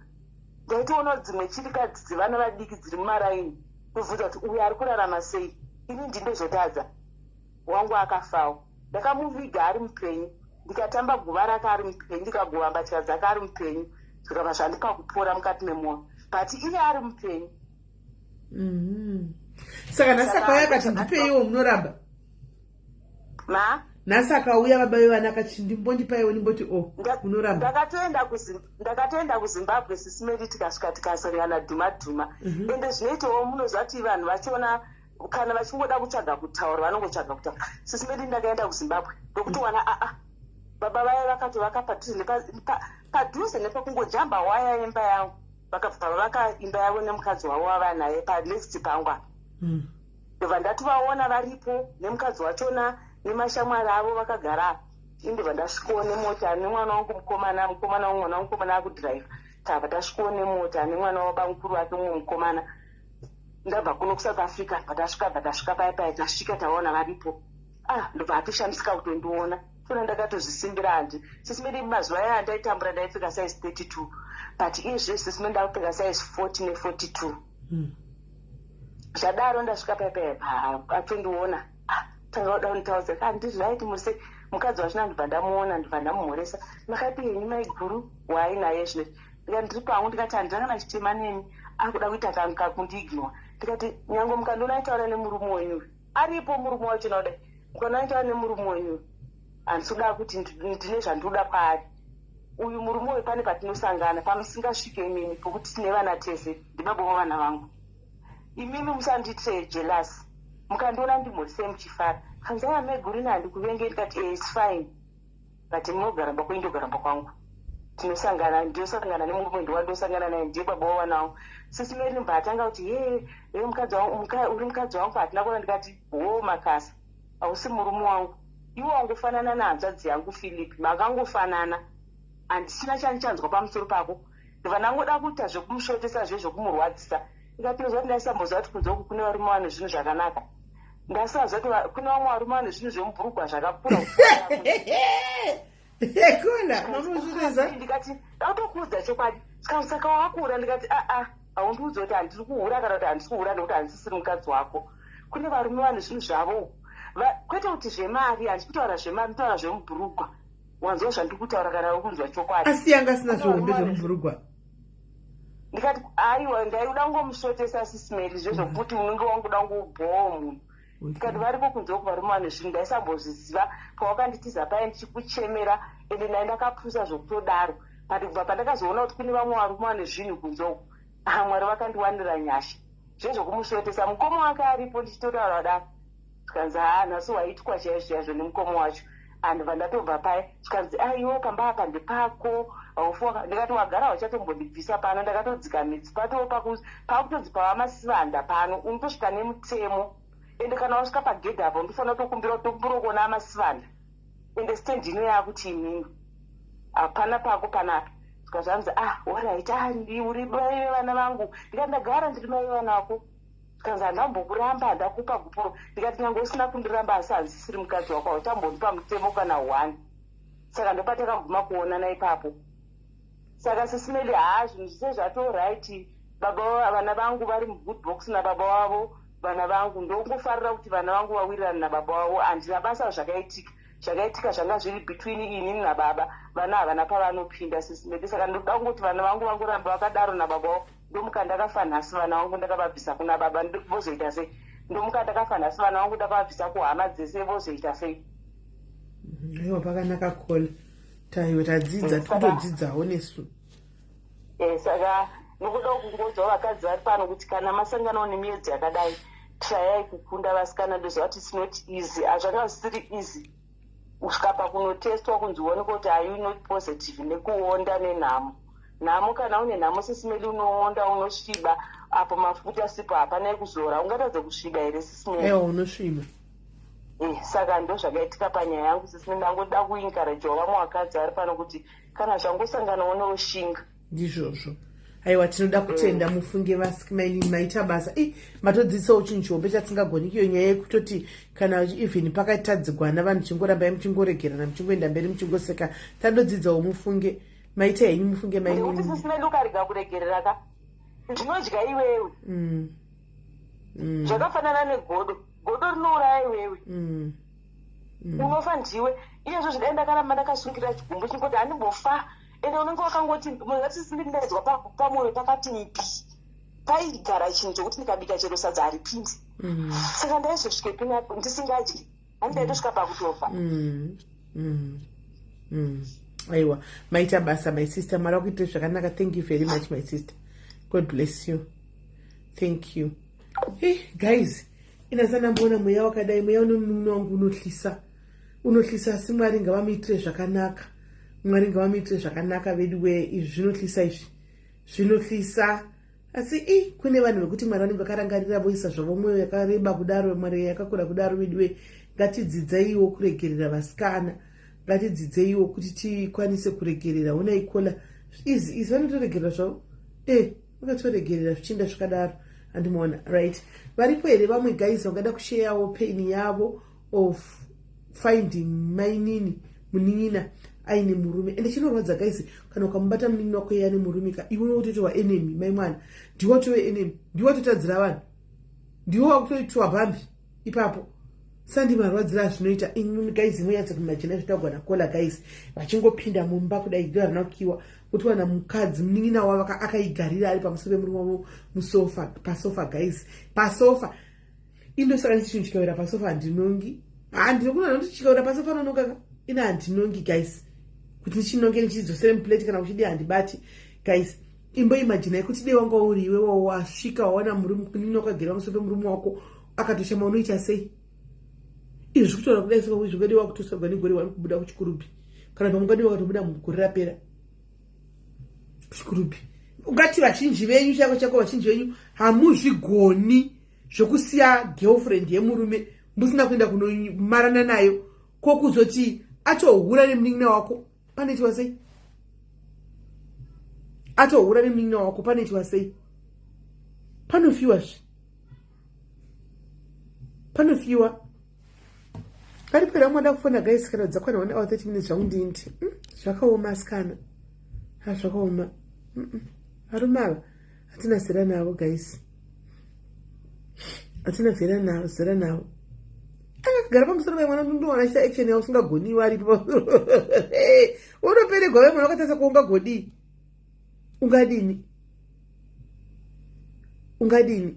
Ndaitoona dzimwe chirikadzi dzevana vadiki dziri mumaraini, ndobvunza kuti uyu ari kurarama sei, ini ndindozotadza. Wangu akafawo, ndakamuviga ari mupenyu, ndikatamba guva rake ari mupenyu, ndikagova mbatya dzake ari mupenyu. Zvikabva zvandipa kupora mukati memwoyo, but iye ari mupenyu. Saka nhasi akauya akati ndipeiwo, munoramba? Ma? Nhasi akauya baba vevana akati ndimbondipaiwo, ndimboti o, munoramba? Ndakatoenda kuZimbabwe, Sis Melly, tikasvika tikasangana dhuma dhuma. Ende zvinoitawo munoziva kuti vanhu vachona kana vachingoda kutsvaga kutaura, vanongotsvaga kutaura. Sis Melly, ndakaenda kuZimbabwe ndokutowana aa baba vaya vakatovaka padhuze padhuze nepekungojamba waya yemba yangu. Vakabva vavaka imba yavo nemukadzi wavo wavanaye panext pangu apa. Ndobva ndatovaona varipo nemukadzi wachona nemashamwari avo vakagara apa. Indobva ndasvikawo nemota nemwana wangu mukomana, mukomana wangu, mwana wangu mukomana akudhiraivha. Tabva tasvikawo nemota nemwana wabamukuru wake mumwe mukomana. Ndabva kuno kuSouth Africa, bva tasvika, bva tasvika paya paya, tasvika taona varipo. Ah, ndobva atoshamisika kutondiona tona. Ndakatozvisimbira handi, Sis Melly. Mazuva aya andaitambura ndaipfeka size 32, but iyezve, Sis Melly, ndakupfeka size 40 ne42. Zvadaro ndasvika paya paya, atondiona. Ah, tanga kuda kunditaudza, ah, ndiri right, muri sei? Mukadzi wachona ndibva ndamuona, ndibva ndamumhoresa, "Makadii henyu maiguru?" Waainaye zvino. Ndikati, "Ndiri pangu." Ndikati, "Handina kana chitema nemi." Akuda kuita kakundiignore. Ndikati, "Nyange mukandiona aitaura nemurume wenyu, aripo murume wachona kudai, mukandiona aitaura nemurume wenyu, handisi kuda kuti ndine zvandinoda kwaari uyu murume uyu. Pane patinosangana pamusingasvike imimi, pokuti tine vana tese, ndibaba wavana vangu. Imimi musandiitire jealous. Mukandiona ndimhorisei muchifara." Kanzi, "Aya maiguru, handikuvenge." Ndikati, "It's fine, but munogaramba kwenyu, ndogaramba kwangu. Tinosangana, ndinosangana nemurume ndiwandosangana naye, ndiye baba wavana vangu." Sisi Mary, mbva atanga kuti, "He he, mukadzi wangu, uri mukadzi wangu, hatina kuona." Ndikati, "Ho makasa, hausi murume wangu. Iwe wangofanana nehanzvadzi yangu Philip, makangofanana. Handisina chandichanzwa pamusoro pako." Ndibva ndangoda kuita zvekumushotesa, zvezvekumurwadzisa. Ndikati, "Kuti ndaisamboziva kuti kunze uku kune varume vane zvinhu zvakanaka. Ndasaziva kuti kune vamwe varume vane zvinhu zvemubhurugwa zvakakura." Kola mamuzvireza. Ndikati, "Ndakutokuudza chokwadi." Saka wakura. Ndikati, "Aa, haundiudzi kuti handiri kuhura kana kuti handisi kuhura, nekuti handisisiri mukadzi wako. Kune varume vane zvinhu zvavo, kwete kuti zvemari. Handisi kutaura zvemari, nditaura zvemubhurugwa. Wanzwa zvandiri kutaura kana uri kunzwa chokwadi?" Asi yanga asina zvihombe zvemubhurugwa? Ndikati, "Aiwa, ndaida kungomushotesa, Sisi Mary, zvezvokuti unenge wanguda kungobhowa munhu." Ndikati, "Variko kunze uku varume vane zvinhu. Ndaisambozviziva pawakanditiza paye ndichikuchemera, ende ndai ndakapusa zvokutodaro. But kubva pandakazoona kuti kune vamwe varume vane zvinhu kunze uku, ah, Mwari vakandiwanira nyasha." Zvezvokumushotesa, mukoma wake aripo, ndichitotaura kudaro, zvikanzi, "Haa, nhasi waitwa chaizvo chaizvo nemukoma wacho." Andibva ndatobva paya, zvikanzi, "Aiwo, pamba apa ndepako, haufi." Ndikati, "Wagara uchatombondibvisa pano. Ndakatodzika midzi patoo pakutonzi pava masivanda pano. Unotosvika nemutemo, ende kana wasvika pagedhi apo, unotofanira kutokumbira, kutokumbira kuona amasivanda, ende stendi ino yakuti inini hapana pako panapa." Zvikazvanzi, "Ah, alright, ah, uri mai vevana vangu." Ndikati, "Ndagara ndiri mai vevana vako." Zvikanzi, "Handambokuramba, handakupa gupuro." Ndikati, "Nyange usina kundiramba, asi handisisiri mukadzi wako. Hauchambondipa mutemo kana one." Saka ndopatakaguma kuonana ipapo. Saka Sisi Mary, haa, zvinhu zvise zvato right. Baba vana vangu vari mugood box nababa wavo. Vana vangu, ndongofarira kuti vana vangu vawirirana nababa wavo. Handina basa zvakaitika. Zvakaitika zvanga zviri between inini nababa. Vana havana pavanopinda, Sisi Mary. Saka ndoda kungoti vana vangu vangoramba vakadaro nababa wavo. Ndomuka ndakafa nhasi, vana vangu ndakavabvisa kuna baba, vozoita sei? Ndomuka ndakafa nhasi, vana vangu ndakavabvisa kuhama dzese, vozoita sei? Aiwa, pakanaka kola. Taiwe tadzidza, tikutodzidzawo nesu. Saka nokuda kungoudzawo vakadzi vari pano kuti kana masanganawo nemiedzo yakadai, trayai kukunda, vasikana. Ndoziva kuti it's not easy, hazvanga zvisiri easy kusvika pakunotestwa kunzi uoneke kuti are you not positive, nekuonda nenhamo. Nhamo, kana une nhamo, Sisi Mary, unoonda, unosviba. Apo mafuta sipo hapana ekuzora, ungatadze kusviba here, Sisi Mary? Aiwa, unosviba. Saka ndo zvakaitika panyaya yangu, Sisi Mary. Ndangoda kuencouragewa vamwe vakadzi vari pano kuti kana zvangosanganawo neoshinga. Ndizvozvo. Aiwa, tinoda kutenda mufunge vasikmaini, maita basa. I matodzidzisawo chinhu chihombe chatisingagoni, iyo nyaya yekutoti kana even pakatadzigwana vanhu, chingorambai muchingoregerana, muchingoenda mberi muchingoseka. Tandodzidzawo mufunge. Maita henyu mufunge. Nekuti mainini. Sisi Mary, ukarega kuregerera ka, ndinodya iwewe. Zvakafanana negodo. Godo rinouraya iwewe. Unofa ndiwe. Iyezvo zvidai ndakaramba ndakasungira chigumbu chingoti handimbofa, ende unenge wakangoti mungatisindindaizwa pamwoyo pakati mbi, paigara chinhu chokuti ndikabika chero sadza haripindi. Saka ndaizosvikepi ndisingadyi? Handidaitosvika pakutofa. Aiwa, maita basa, my sister. Mwari akuitire zvakanaka. Thank you very much, my sister. God bless you. Thank you. Hey, guys, inasandamboona mweya wakadai. Mweya unomunun'una wangu unohlisa, unohlisa. Asi Mwari ngavamuitire zvakanaka. Mwari ngavamuitire zvakanaka vedu wee. Izvi zvinohlisa, izvi zvinohlisa. Asi i kune vanhu vekuti Mwari vanenge vakarangarira, voisa zvavo mwoyo yakareba kudaro, mwari yakakura kudaro. Vedu wee, ngatidzidzeiwo kuregerera, vasikana. Ngatidzidzeiwo kuti tikwanise kuregerera. Onai kola izi izi, vanotoregerera zvavo. Vakatoregerera zvichienda zvakadaro. Handimaona right. Varipo here vamwe guys vangada kusharewo pain yavo of finding mainini, munin'ina aine murume? Ende chinorwadza guys, kana ukamubata munin'ina wako iye ane murume ka, iwe utoitwa enemy. Mai mwana ndiwe watove enemy, ndiwe watotadzira vanhu, ndiwe wakutoitwa bhambi ipapo. Sandi marwadziro azvinoita imi guys, imoyatsa kumajina zvitagwa nakola guys, vachingopinda mumba kudai ndo harina kukiwa kuti wana mukadzi munin'ina wavo akaigarira ari pamusoro pemurume wavo musofa, pasofa guys, pasofa. Indosaka chinhu chikawira pasofa handinongi, handinokuna nokuti chikawira pasofa nonokaka ina handinongi guys, kuti ndichinonge ndichidzosere muplate kana kuchidi handibati guys. Imboimajinai kuti dei wanga uri iwe wasvika wawana murume munin'ina wakagera pamusoro pemurume wako akatoshama, unoita sei? Izvi zvikutora kudai saka zvingadi wakutosabwa negore wari kubuda kuchikurubi, kana pamungadi wakatobuda mugore rapera kuchikurubi. Ungati vazhinji venyu chako chako, vazhinji venyu hamuzvigoni zvokusiya girlfriend yemurume musina kuenda kunomarana nayo. Ko kuzoti atohura nemunin'ina wako, panoitiwa sei? Atohura nemunin'ina wako, panoitiwa sei? Panofiwa zve, panofiwa. Paripo here vamwe kufona guys? Kana dzakwana 1 hour 30 minutes zvangu ndindi. Zvakaoma asikana, ha, zvakaoma. Varume ava hatina zera navo guys, hatina zera navo, zera navo. Akagara pamusoro pemwana, ndowana achiita action yavo usingagoniwi aripo, unoperegwa vemwana wakatarisa ko ungagodii? Ungadini? Ungadini?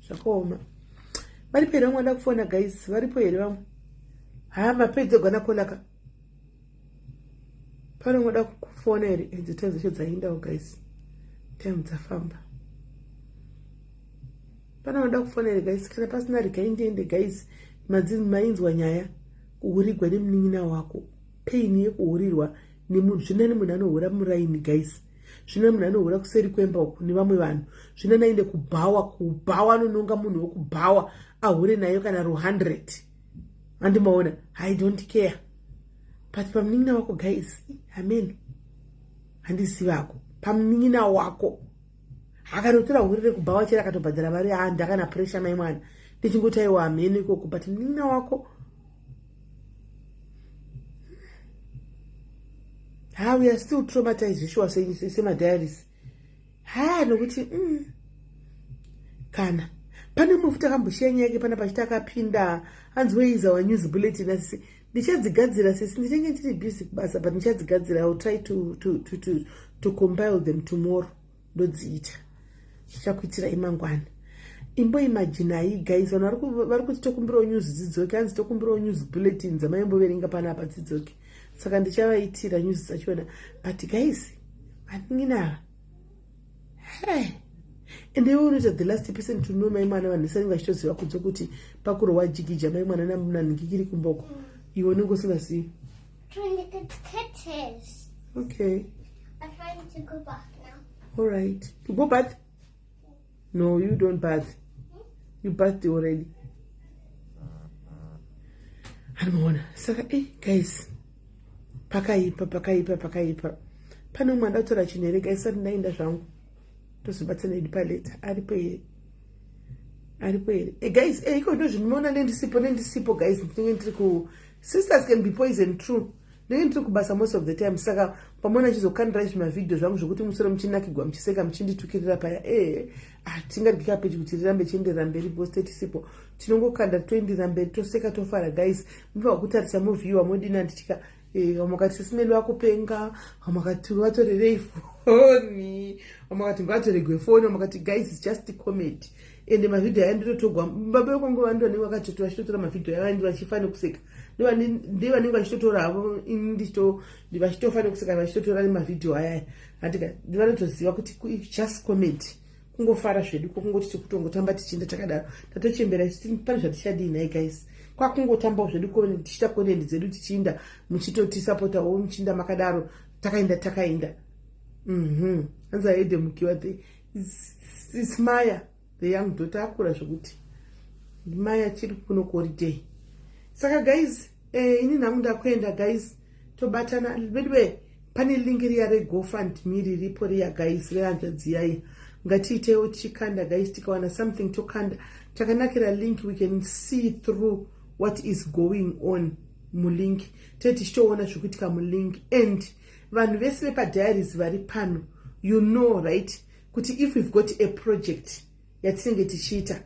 Zvakaoma. Varipo here vamwe vada kufona guys? Varipo here vamwe? Ha, mapedze gwana kolaka pane vada kufona here? Idzi time dzacho dzaendawo guys, time dzafamba. Pane vada kufona here guys? Kana pasina, regai ndiende guys. Mainzwa nyaya, kuhurigwa nemunin'ina wako, pain yekuhurirwa nemunhu. Zvinani munhu anohura muraini guys, zvina munhu anohura kuseri kwemba uku nevamwe vanhu, zvina nainde kubhawa, kubhawa anononga munhu wekubhawa ahure nayo kana ru100, andimaona, I don't care. But pamunin'ina wako guys, amen, handizivako. Pamunin'ina wako akanotora hure rekubhawa chero akatobhadhara mari, handakana pressure mai mwana, ndichingoti aiwa, hameno ikoko. But munin'ina wako, ha, we are still traumatized sure semadiaries, ha, nokuti kana pane mumwe futi akamboshiya nyaya yake pana pachiti akapinda hanzi, "Where is our news bulletin?" Asisi ndichadzigadzira sisi, ndichange ndiri busy kubasa, but ndichadzigadzira. I will try to compile them tomorrow, ndodziita, ndichakuitirai mangwana. Imboimajinai guys, vanhu vari kuti tokumbirawo news dzidzoke, hanzi tokumbirawo news bulletin dzamaimboverenga panapa dzidzoke. Saka ndichavaitira news dzachona. But guys, vanin'ina ava, hey, and iwe unoita the last person to know mai mwana. Vanhu vesanenge vachitoziva kunze kuti pakurohwa jigija mai mwana nanhingikiri kumboko, iwe unenge usingazivi. Trying to get kittens. Okay. I'm trying to go back now. All right, to go bath? No, you don't bath, you bathed already. Anomaona saka guys, pakaipa, pakaipa, pakaipa. Pane umwe andatora chinhu here guys? Sati ndaenda zvangu, tozobatsana idi paleta. Aripo here? Aripo here? Guys, iko ndo zvinoona nendisipo, nendisipo guys, ndinenge ndiri ku sisters can be poison, true. Ndinenge ndiri kubasa most of the time, saka pamona achizokandira zvimavhidhio zvangu zvokuti musoro muchinakigwa, muchiseka, muchinditukirira paya, hatingadyi kapeji kuti rirambe chienderera mberi because tetisipo. Tinongokanda toenderera mberi, toseka, tofara guys. Mufanira kutarisa moviewa modini, handitika? Vamwe vakati sisimeli vakupenga, vamwe vakati vatorerei foni, vamwe vakati ngavatoregwe foni, vamwe vakati guys, it's just comedy. Ende mavhidhio aya ndinotogwa baba vekwangu vandu vanenge vakatotora, vachitotora mavhidhio aya vandi vachifa nekuseka, ndevanenge vachitotora havo, vachitofa nekuseka vachitotora mavhidhio ayaya, handika? Vanotoziva kuti just comedy, kungofara zvedu, kwokungoti tikutongotamba tichienda takadaro. Tatochembera, pane zvatichadii nhai guys? Kwakungotambawo zvedu tichiita content dzedu, tichiinda muchitotisapotawo, muchiinda makadaro, takaenda, takaenda. Hanzi aede mukiwa, the it's Maya, the young daughter, akura zvokuti Maya tiri kuno kuholiday. Saka guys, ini nhangu ndakuenda guys, tobatana veduwe. Pane link riya reGoFundMe riripo riya guys, rehanzvadzi yaiya. Ngatiitewo tichikanda guys, tikawana something tokanda. Chakanakira link, we can see through what is going on mulink, tee tichitoona zviri kuitika mulink. And vanhu vese vepadiaries vari pano, you know right, kuti if we've got a project yatinenge tichiita,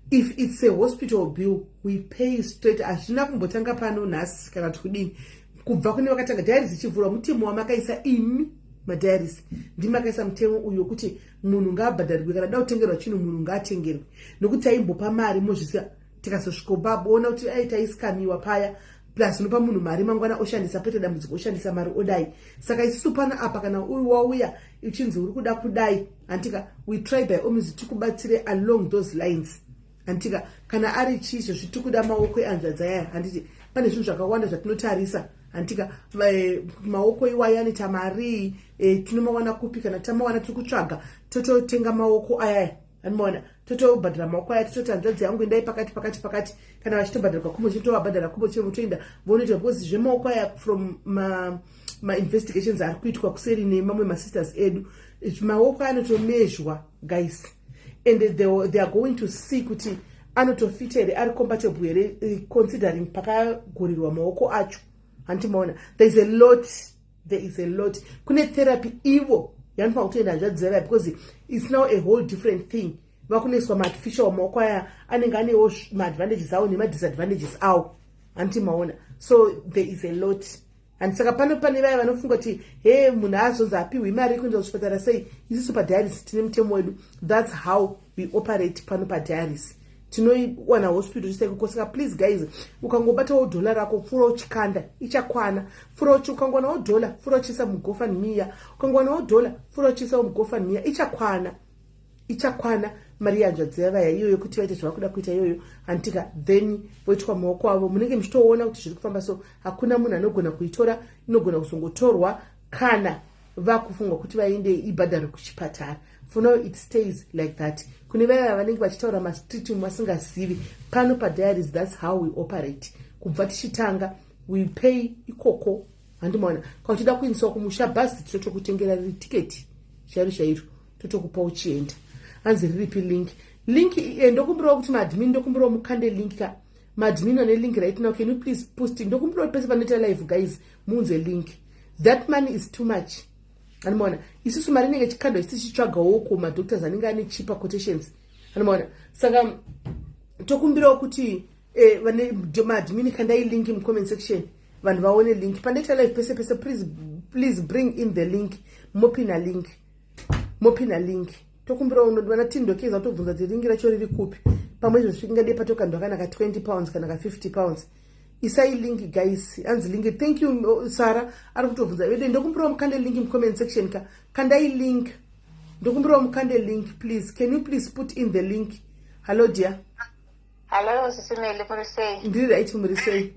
If it's a hospital bill, we pay straight. Hazvina kumbotanga pano nhasi kana kuti kudini. Kubva kune vakatanga Diaries ichivhurwa, mutemo wamakaisa imi maDiaries, ndimakaisa mutemo uyu wekuti munhu ngaabhadharirwe. Kana da kutengerwa chinhu, munhu ngaatengerwe, nokuti taimbopa mari mozvisa, tikazosvikobaona kuti ai, taiskamiwa paya. Plus unopa munhu mari, mangwana oshandisa, pete dambudziko, oshandisa mari odai. Saka isusu pano apa, kana uri wauya uchinzi uri kuda kudai, handika, we try by all means tikubatsire along those lines, handika. Kana ari chiizvozvi tikuda maoko ehanzvadzi aya, handiti pane zvinhu zvakawanda zvatinotarisa, handika? Maoko iwayo anoita mari, tinomawana kupi? Kana tamawana, tiri kutsvaga, tototenga maoko ayaya, anomaona, totobhadhara maoko aya. Tototi, "Hanzvadzi yangu, endai pakati pakati pakati." Kana vachitobhadharwa kumo, chitovabhadhara kumo, votoenda vonoita, because zvemaoko aya, from mainvestigations ari kuitwa kuseri nemamwe masisters edu, maoko anotomezhwa, guys, and they are going to see kuti anotofita here, ari compatible here, considering pakagurirwa maoko acho, handimaona. There is a lot, there is a lot. Kune therapy ivo yanofanira kutoenda hanzvadzi yavaya, because it's now a whole different thing. Vakunoiswa maartificial maoko aya, anenge anewo maadvantages awo nemadisadvantages awo, handiti maona? So there is a lot. And saka pano pane vaya vanofunga kuti, "He, munhu azonzi apiwi mari yekuenda kuchipatara sei?" Isusu paDiaries tine mutemo wedu. That's how we operate pano paDiaries. Tinowana hospital toisa ikoko. Saka please, guys, ukangobatawo dhola rako, pfuura uchikanda, ichakwana. Pfuura, ukangowanawo dhola, pfuura uchiisa muGoFundMe. Ukangowanawo dhola, pfuura uchiisawo muGoFundMe. Ichakwana, ichakwana mari yanzvadzi yavaya iyoyo kuti vaite zvavakuda kuita iyoyo, handitika? Then voitwa maoko avo, munenge muchitoona kuti zviri kufamba. So hakuna munhu anogona kuitora, inogona kuzongotorwa kana vakufunga kuti vaende ibhadharo kuchipatara. For now it stays like that. Kune vaya vanenge vachitaura mastreet vasingazivi, pano paDiaries, that's how we operate. Kubva tichitanga, we pay ikoko, handimaona? Kana uchida kuindiswa kumusha, bhazi tinotokutengera riri tiketi chairo chairo, totokupa uchienda. Hanzi riripi link? Link, ndokumbirawo kuti maadmin, ndokumbirawo mukande link ka. Maadmin ane link right now, can you please post? Ndokumbirawo pese panoita live, guys, muunze link. That money is too much, anomaona? Isusu mari inenge ichikandwa isi tichitsvagawo kumadoctors anenge ane cheaper quotations, anomaona? Saka tokumbirawo kuti vane maadmin, kandai link mucomment section, vanhu vaone link. Pandaita live pese pese, please, please bring in the link, mopina link, mopina link. Tokumbirawo vana tindokeza kutobvunza kuti link racho riri kupi. Pamwe izvo zvikingade patokandwa kana ka £20 kana ka £50. Isai link, guys. Anzi link, thank you. Sara ari kutobvunza vede. Ndokumbirawo mukande link mucomment section ka. Kandai link, ndokumbirawo mukande link, please. Can you please put in the link? Hello, dear. Hallo, Sisi Meli, muri sei? Ndiri right, muri sei?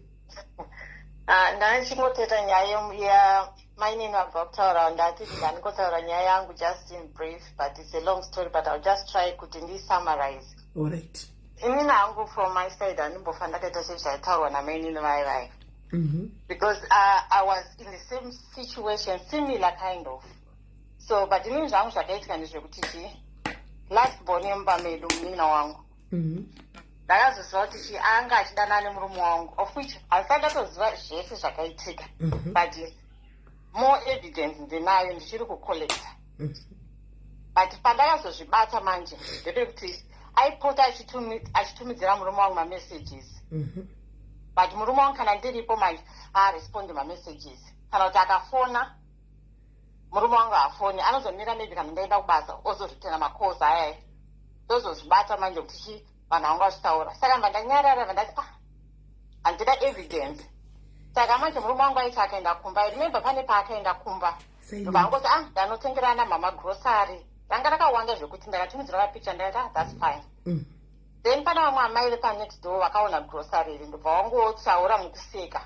Ah, ndanga nyaya yamainini vabva kutaura. Ndati ndandingotaura nyaya yangu just in brief, but it's a long story, but I'll just try kuti ndisummarize. Allright. Inini hangu, from my side, handimbofa ndakaita sezvaitaurwa namainini vai vai, because I was in the same situation, similar kind of. So, but inini zvangu zvakaitika ndezvekuti chi last born yemumba medu, munin'ina wangu, ndakazoziva kuti chi anga achidanana nemurume wangu, of which handisati ndatoziva zvese zvakaitika, but more evidence ndinayo, ndichiri kucollecta. But pandakazozvibata manje ndepekuti aipota achitumidzira murume wangu mamessages, but murume wangu kana ndiripo manje haarespondi mamessages, kana kuti akafona, murume wangu haafoni. Anozomira maybe kana ndaenda kubasa, ozoreturna macalls ayaya. Ndozozvibata manje kuti chi vanhu vanga vachitaura. Saka mba ndanyarara, vandati, "Ah, handida evidence." Saka manje murume wangu aiti akaenda kumba, I remember pane paakaenda kumba, ndobva angoti, "Ah, ndanotengerana mama grocery." Ranga rakawanda zvekuti ndakatumidzira mapicha. Ndakati, "Ah, that's fine." Then pana vamwe amai vepanext door vakaona grocery iri, ndobva vangotaura mukuseka,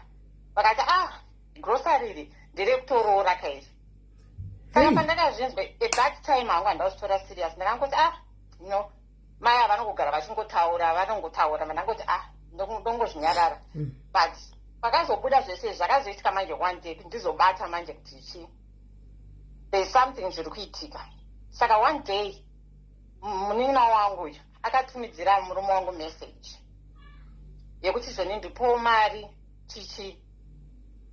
vakati, "Ah, grocery iri nderekutoroora kairi." Saka pandakazvinzwa at that time hangu handauzitora serious. Ndakangoti, "Ah, no, mai ava vanongogara vachingotaura, vanongotaura." Vandangoti, "Ah, ndongozvinyarara." But pakazobuda zvese zvakazoitika manje one day, ndizobata manje kuti chi there is something zviri kuitika. Saka one day munin'ina wangu uyu akatumidzira murume wangu message yekuti zvoni ndipowo mari chichi.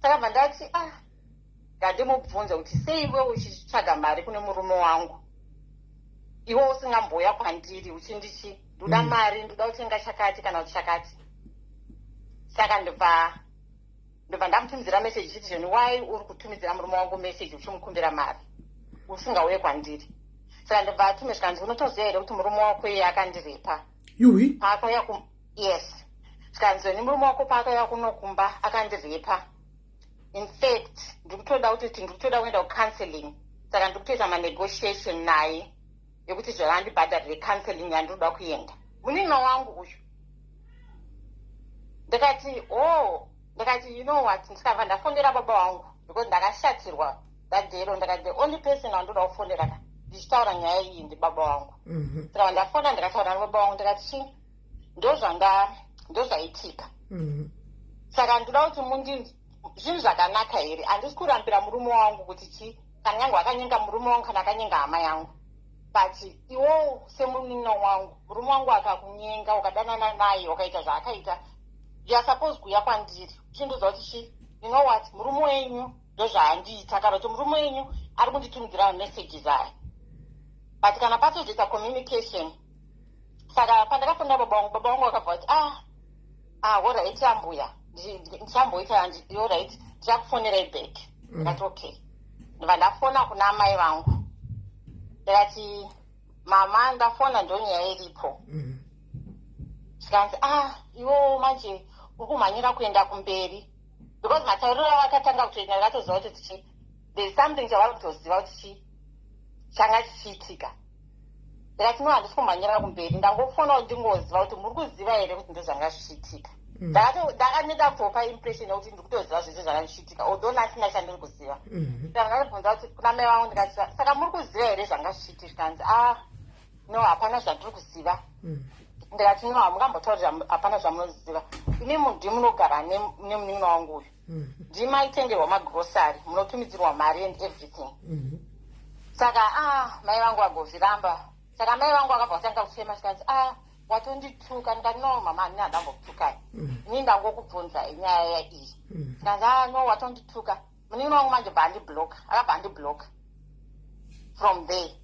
Saka bva ndati, "Ah, ngandimubvunze kuti sei iwe uchitsvaga mari kune murume wangu?" Iwe usingamboya kwandiri uchindichi ndoda mari, ndoda kutenga chakati kana kuti chakati. Saka ndobva ndamutumidzira meseji ichiti, "Zvoni, why uri kutumidzira murume wangu meseji uchimukumbira mari usingauye kwandiri?" Saka ndobva atume zvikanzi, "Unotoziva here kuti murume wako iye akandirepa?" Yuhi. Paakauya ku, yes, zvikanzi, "Ni murume wako paakauya kunokumba akandirepa. In fact, ndiri kutoda kutoti ndiri kutoda kuenda kucounseling, saka ndiri kutoita manegotiation naye ekuti zvavandibhadharire counseling yandinoda kuenda." Munin'ina wangu uyu. Ndikati, "Oh." Ndikati, "You know what?" Ndikabva ndafonera baba vangu because ndakashatirwa that day ro. Ndakati, "The only person wandoda kufonera ka ndichitaura nyaya iyi ndibaba vangu." Saka ndafona, ndikataura nababa vangu, ndikati, "Chi, ndozvanga ndozvaitika. Saka ndoda kuti mundi zvinhu zvakanaka here? Handisi kurambira murume wangu kuti chi kana nyange akanyenga murume wangu kana akanyenga hama yangu, but iwowo semunin'ina wangu, murume wangu akakunyenga, ukadanana naye, ukaita zvaakaita, you are supposed kuuya kwandiri uchindiudza kuti chi, you know what, murume wenyu ndozvaandiita, kana kuti murume wenyu ari kunditumidzira mamessages aya." But kana patozoita communication. Saka pandakafonera baba vangu, baba vangu vakabva kuti, "Ah ah, alright ambuya, ndichamboita, alright, ndichakufonerai back." Ndikati, "Okay." Ndibva ndafona kuna amai vangu, ndikati, "Mama, ndafona, ndonyaya iripo." Zvikanzi, "Ah, iwewo manje uri kumhanyira kuenda kumberi," because matauriro avakatanga kutoita ndakatoziva kuti tichi there is something chavari kutoziva kuti chi changa chichiitika. Ndikati, "No, handisi kumhanyira kumberi, ndangofona kuti ndingoziva kuti muri kuziva here kuti ndozvanga zvichiitika." Ndakaneda kutopa impression yekuti ndiri kutoziva zvese zvanga zvichiitika, although ndasina chandiri kuziva. Saka ndakabvunza kuti kuna mai vangu, ndikati, "Saka muri kuziva here zvanga zvichiitika?" Zvikanzi, "Ah no, hapana zvandiri kuziva." Ndikati, "No, hamungambotaurira hapana zvamunoziva. Imi ndi munogara nemunin'ina wangu uyu, ndimaitengerwa magrosari, munotumidzirwa mari and everything." Saka ah, mai vangu vagozviramba. Saka mai vangu vakabva kutanga kuchema, zvikanzi, "Ah, watondituka." Ndikati, "No mama, handina, handambokutukai. Ini ndangokubvunza inyaya iyi." Zvikanzi, "Ah no, watondituka." Munin'ina wangu manje bva andibloka, akabva andibloka from there.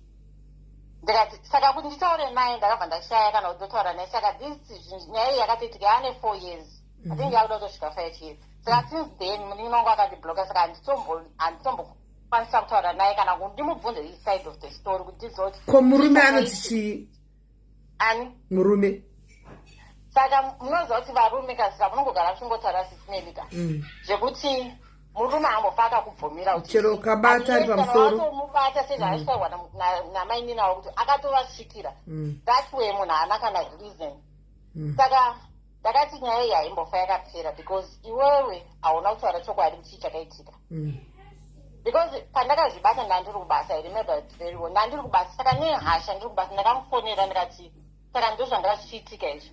Ndikati, saka kuti nditaure naye, ndakabva ndashaya kana kuti ndotaura naye. Saka this nyaya iyi yakatoitika yaane 4 years, I think yakuda kutosvika 5 years. Saka since then munin'ina wangu akandibloka, saka handitombokwanisa kutaura naye kana kuti ndimubvunze his side of the story kuti ndizive kuti Ko murume anoti chii? Ani? Murume. Saka munoziva kuti varume kasika munongogara muchingotaura sisimelika zvekuti murume haambofa akakubvumira kuti Chero ukabata ari pamusoro. Watomubata sezvaachitaurwa namainini avo kuti akatovasvikira. That way munhu haana kana reason. Saka ndakati nyaya iyi haimbofa yakapera because iwewe hauna kutaura chokwadi kuti chii chakaitika. Because pandakazvibata ndandiri kubasa, I remember it very well, ndandiri kubasa. Saka nehasha ndiri kubasa ndakamufonera, ndikati, "Saka ndozvanga zvichiitika izvi."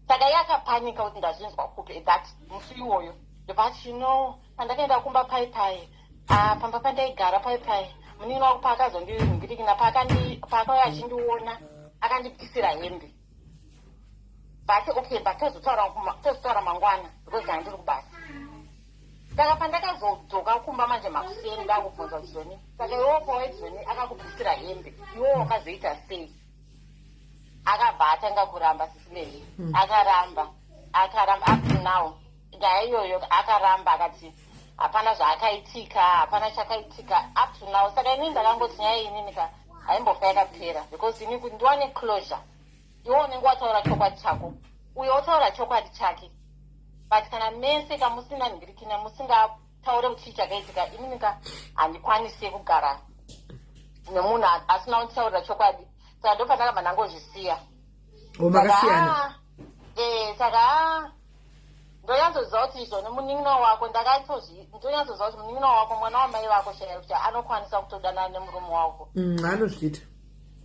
Saka iye akapanika kuti ndazvinzwa kupi that musi iwoyo. Ndobva no, pandakaenda kumba pai pai, ah, pamba pandaigara pai pai, munin'ina wangu paakazondinhingirikina, paakauya achindiona akandibvisira hembe. But okay, but tozotaura mangwana because ndandiri kubasa. Saka pandakazodzoka kumba manje makuseni, ndakubvunza kuti, "Zoni, saka iwewo pawaiti zoni akakubvisira hembe, iwewo wakazoita sei?" Akabva atanga kuramba, sisimeli. Akaramba, akaramba up to now. Nyaya iyoyo akaramba, akati hapana zvaakaitika, hapana chakaitika up to now. Saka inini ndakangoti nyaya inini ka haimbofa yakapera because ini kuti ndiwane closure, iwe unenge wataura chokwadi chako, uyo wotaura chokwadi chake, but kana mese kamusina nhingirikina, musingataure kuti chii chakaitika, inini ka handikwanisi kugara nemunhu asina kunditaurira chokwadi. Saka ndopandakabva ndangozvisiya. O, makasiyana? Saka ndonyatsoziva kuti izvoni munin'ina wako, ndakatozvi ndonyatsoziva kuti munin'ina wako, mwana wamai vako chaiyo, kuti anokwanisa kutodanana nemurume wako. Anozviita.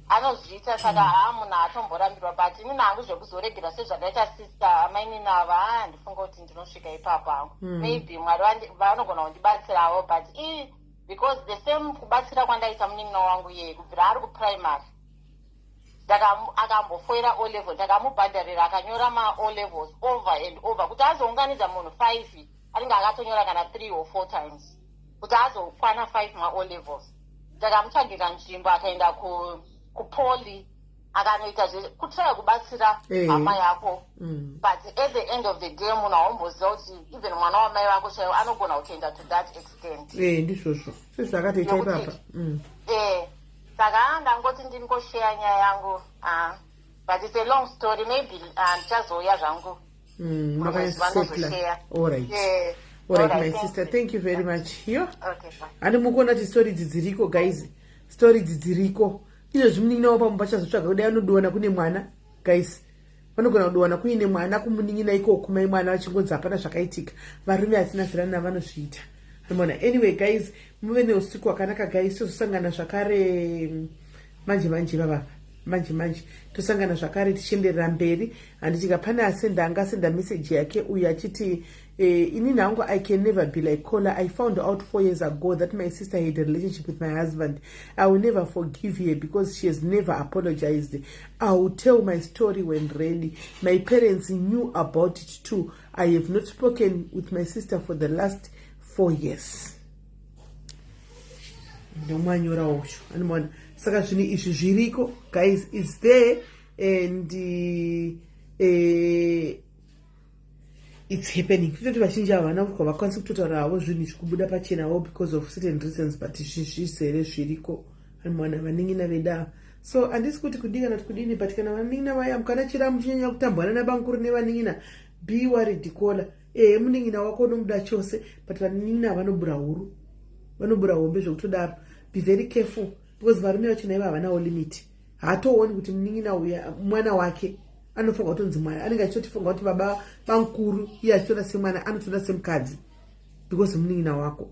Anozviita. Saka haa, munhu haatomborambirwa, but inini hangu zvekuzoregera sezvakaita sister amainini ava, haa, handifunga kuti ndinosvika ipapo hangu. Maybe Mwari vanogona kundibatsirawo, but i because the same kubatsira kwandaita munin'ina wangu iyeye kubvira ari kuprimary, akambofoira O level, ndakamubhadharira, akanyora ma-O levels over and over kuti azounganidza munhu five anenge akatonyora kana three or four times kuti azokwana five ma-O levels. Ndakamutsvagira nzvimbo, akaenda kupoly. Akanoita kutraya kubatsira hama yako, but at the end of the day munhu haumboziva kuti even mwana wamai vako chaivo anogona kutoenda to that extent. Ndizvozvo, sezvaakatoita ipapa. Saka ndangoti ndingosheya nyaya yangu, but it's a long story. Maybe ndichazouya zvangu. Makanyatsosetla. Allright, allright, my sister, thank you very much. Yo, handi mukuona kuti story idzi dziriko, guys? Story idzi dziriko. Izvezvi munin'ina wapamwe pachazotsvaga kudai anodiwana kune mwana. Guys, vanogona kudiwana kuine mwana kumunin'ina ikoko, mai mwana vachingonzi hapana zvakaitika. Varume hatina zirana, vanozviita mona. Anyway guys, muve neusiku hwakanaka guys. Tozosangana zvakare manje manje, vavava manje manje tosangana zvakare tichienderera mberi, handitika? Pane asenda, anga asenda meseji yake uyu achiti, "Inini hangu I can never be like Cola. I found out 4 years ago that my sister had a relationship with my husband. I will never forgive her because she has never apologized. I will tell my story when ready. My parents knew about it too. I have not spoken with my sister for the last 4 years." Ndomwanyora ucho anomaona. Saka zvinhu izvi zviriko guys, is there and it's happening. Kutoti vazhinji havana vakwanisi kutotaura havo zvinhu izvi kubuda pachenawo because of certain reasons, but zvizere zviriko anomaona. Vanin'ina vedu, so handisi kuti kudii kana kuti kudini, but kana vanin'ina vaya mukana chiramu chinyanya kutambwana nabamukuru nevanin'ina, be worried. Kola ehe, munin'ina wako unomuda chose, but vanin'ina vanobura huru, vanobura hombe zvekutodaro. Be very careful because varume vacho naivo havanawo limit. Haatooni kuti munin'ina uya mwana wake, anofunga kutonzi mwana, anenge achitotifunga kuti baba bamukuru, iye achitoda semwana, anotoda semukadzi because munin'ina wako.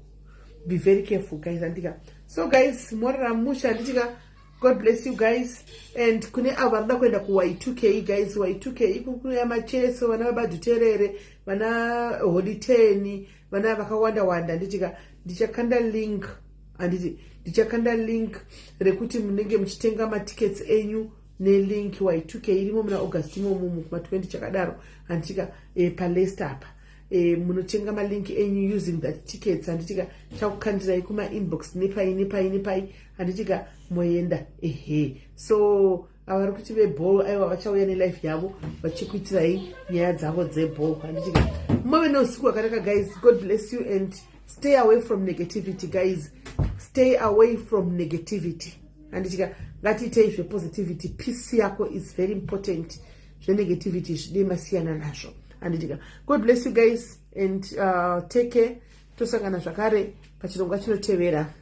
Be very careful guys, andika? So guys, morara musha, handitika? God bless you guys. And kune avo vanoda kuenda kuY2K guys, Y2K ikukuya Macheso, vana vabadhuterere, vana Holy Ten, vana vakawanda wanda, handitika? Ndichakanda link, handiti? Ndichakanda link rekuti munenge muchitenga matickets enyu nelink. Y2K irimo muna August imomomo, kuma20 chakadaro, handitika? Palest apa munotenga malink enyu using that tickets, handitika? Chakukandirai kumainbox nepai nepai nepai, handitika? Moenda. Ehe, so avari kuti vebhall, aiwa, vachauya nelife yavo vachikuitirai nyaya dzavo dzebhall, handitika? Muve neusiku hwakanaka guys. God bless you and stay away from negativity guys. Stay away from negativity, handitika? Ngatiitei zvepositivity. Peace yako is very important. Zvenegativity zvidei masiyana nazvo, handitika? God bless you guys and take care. Tosangana zvakare pachirongwa chinotevera.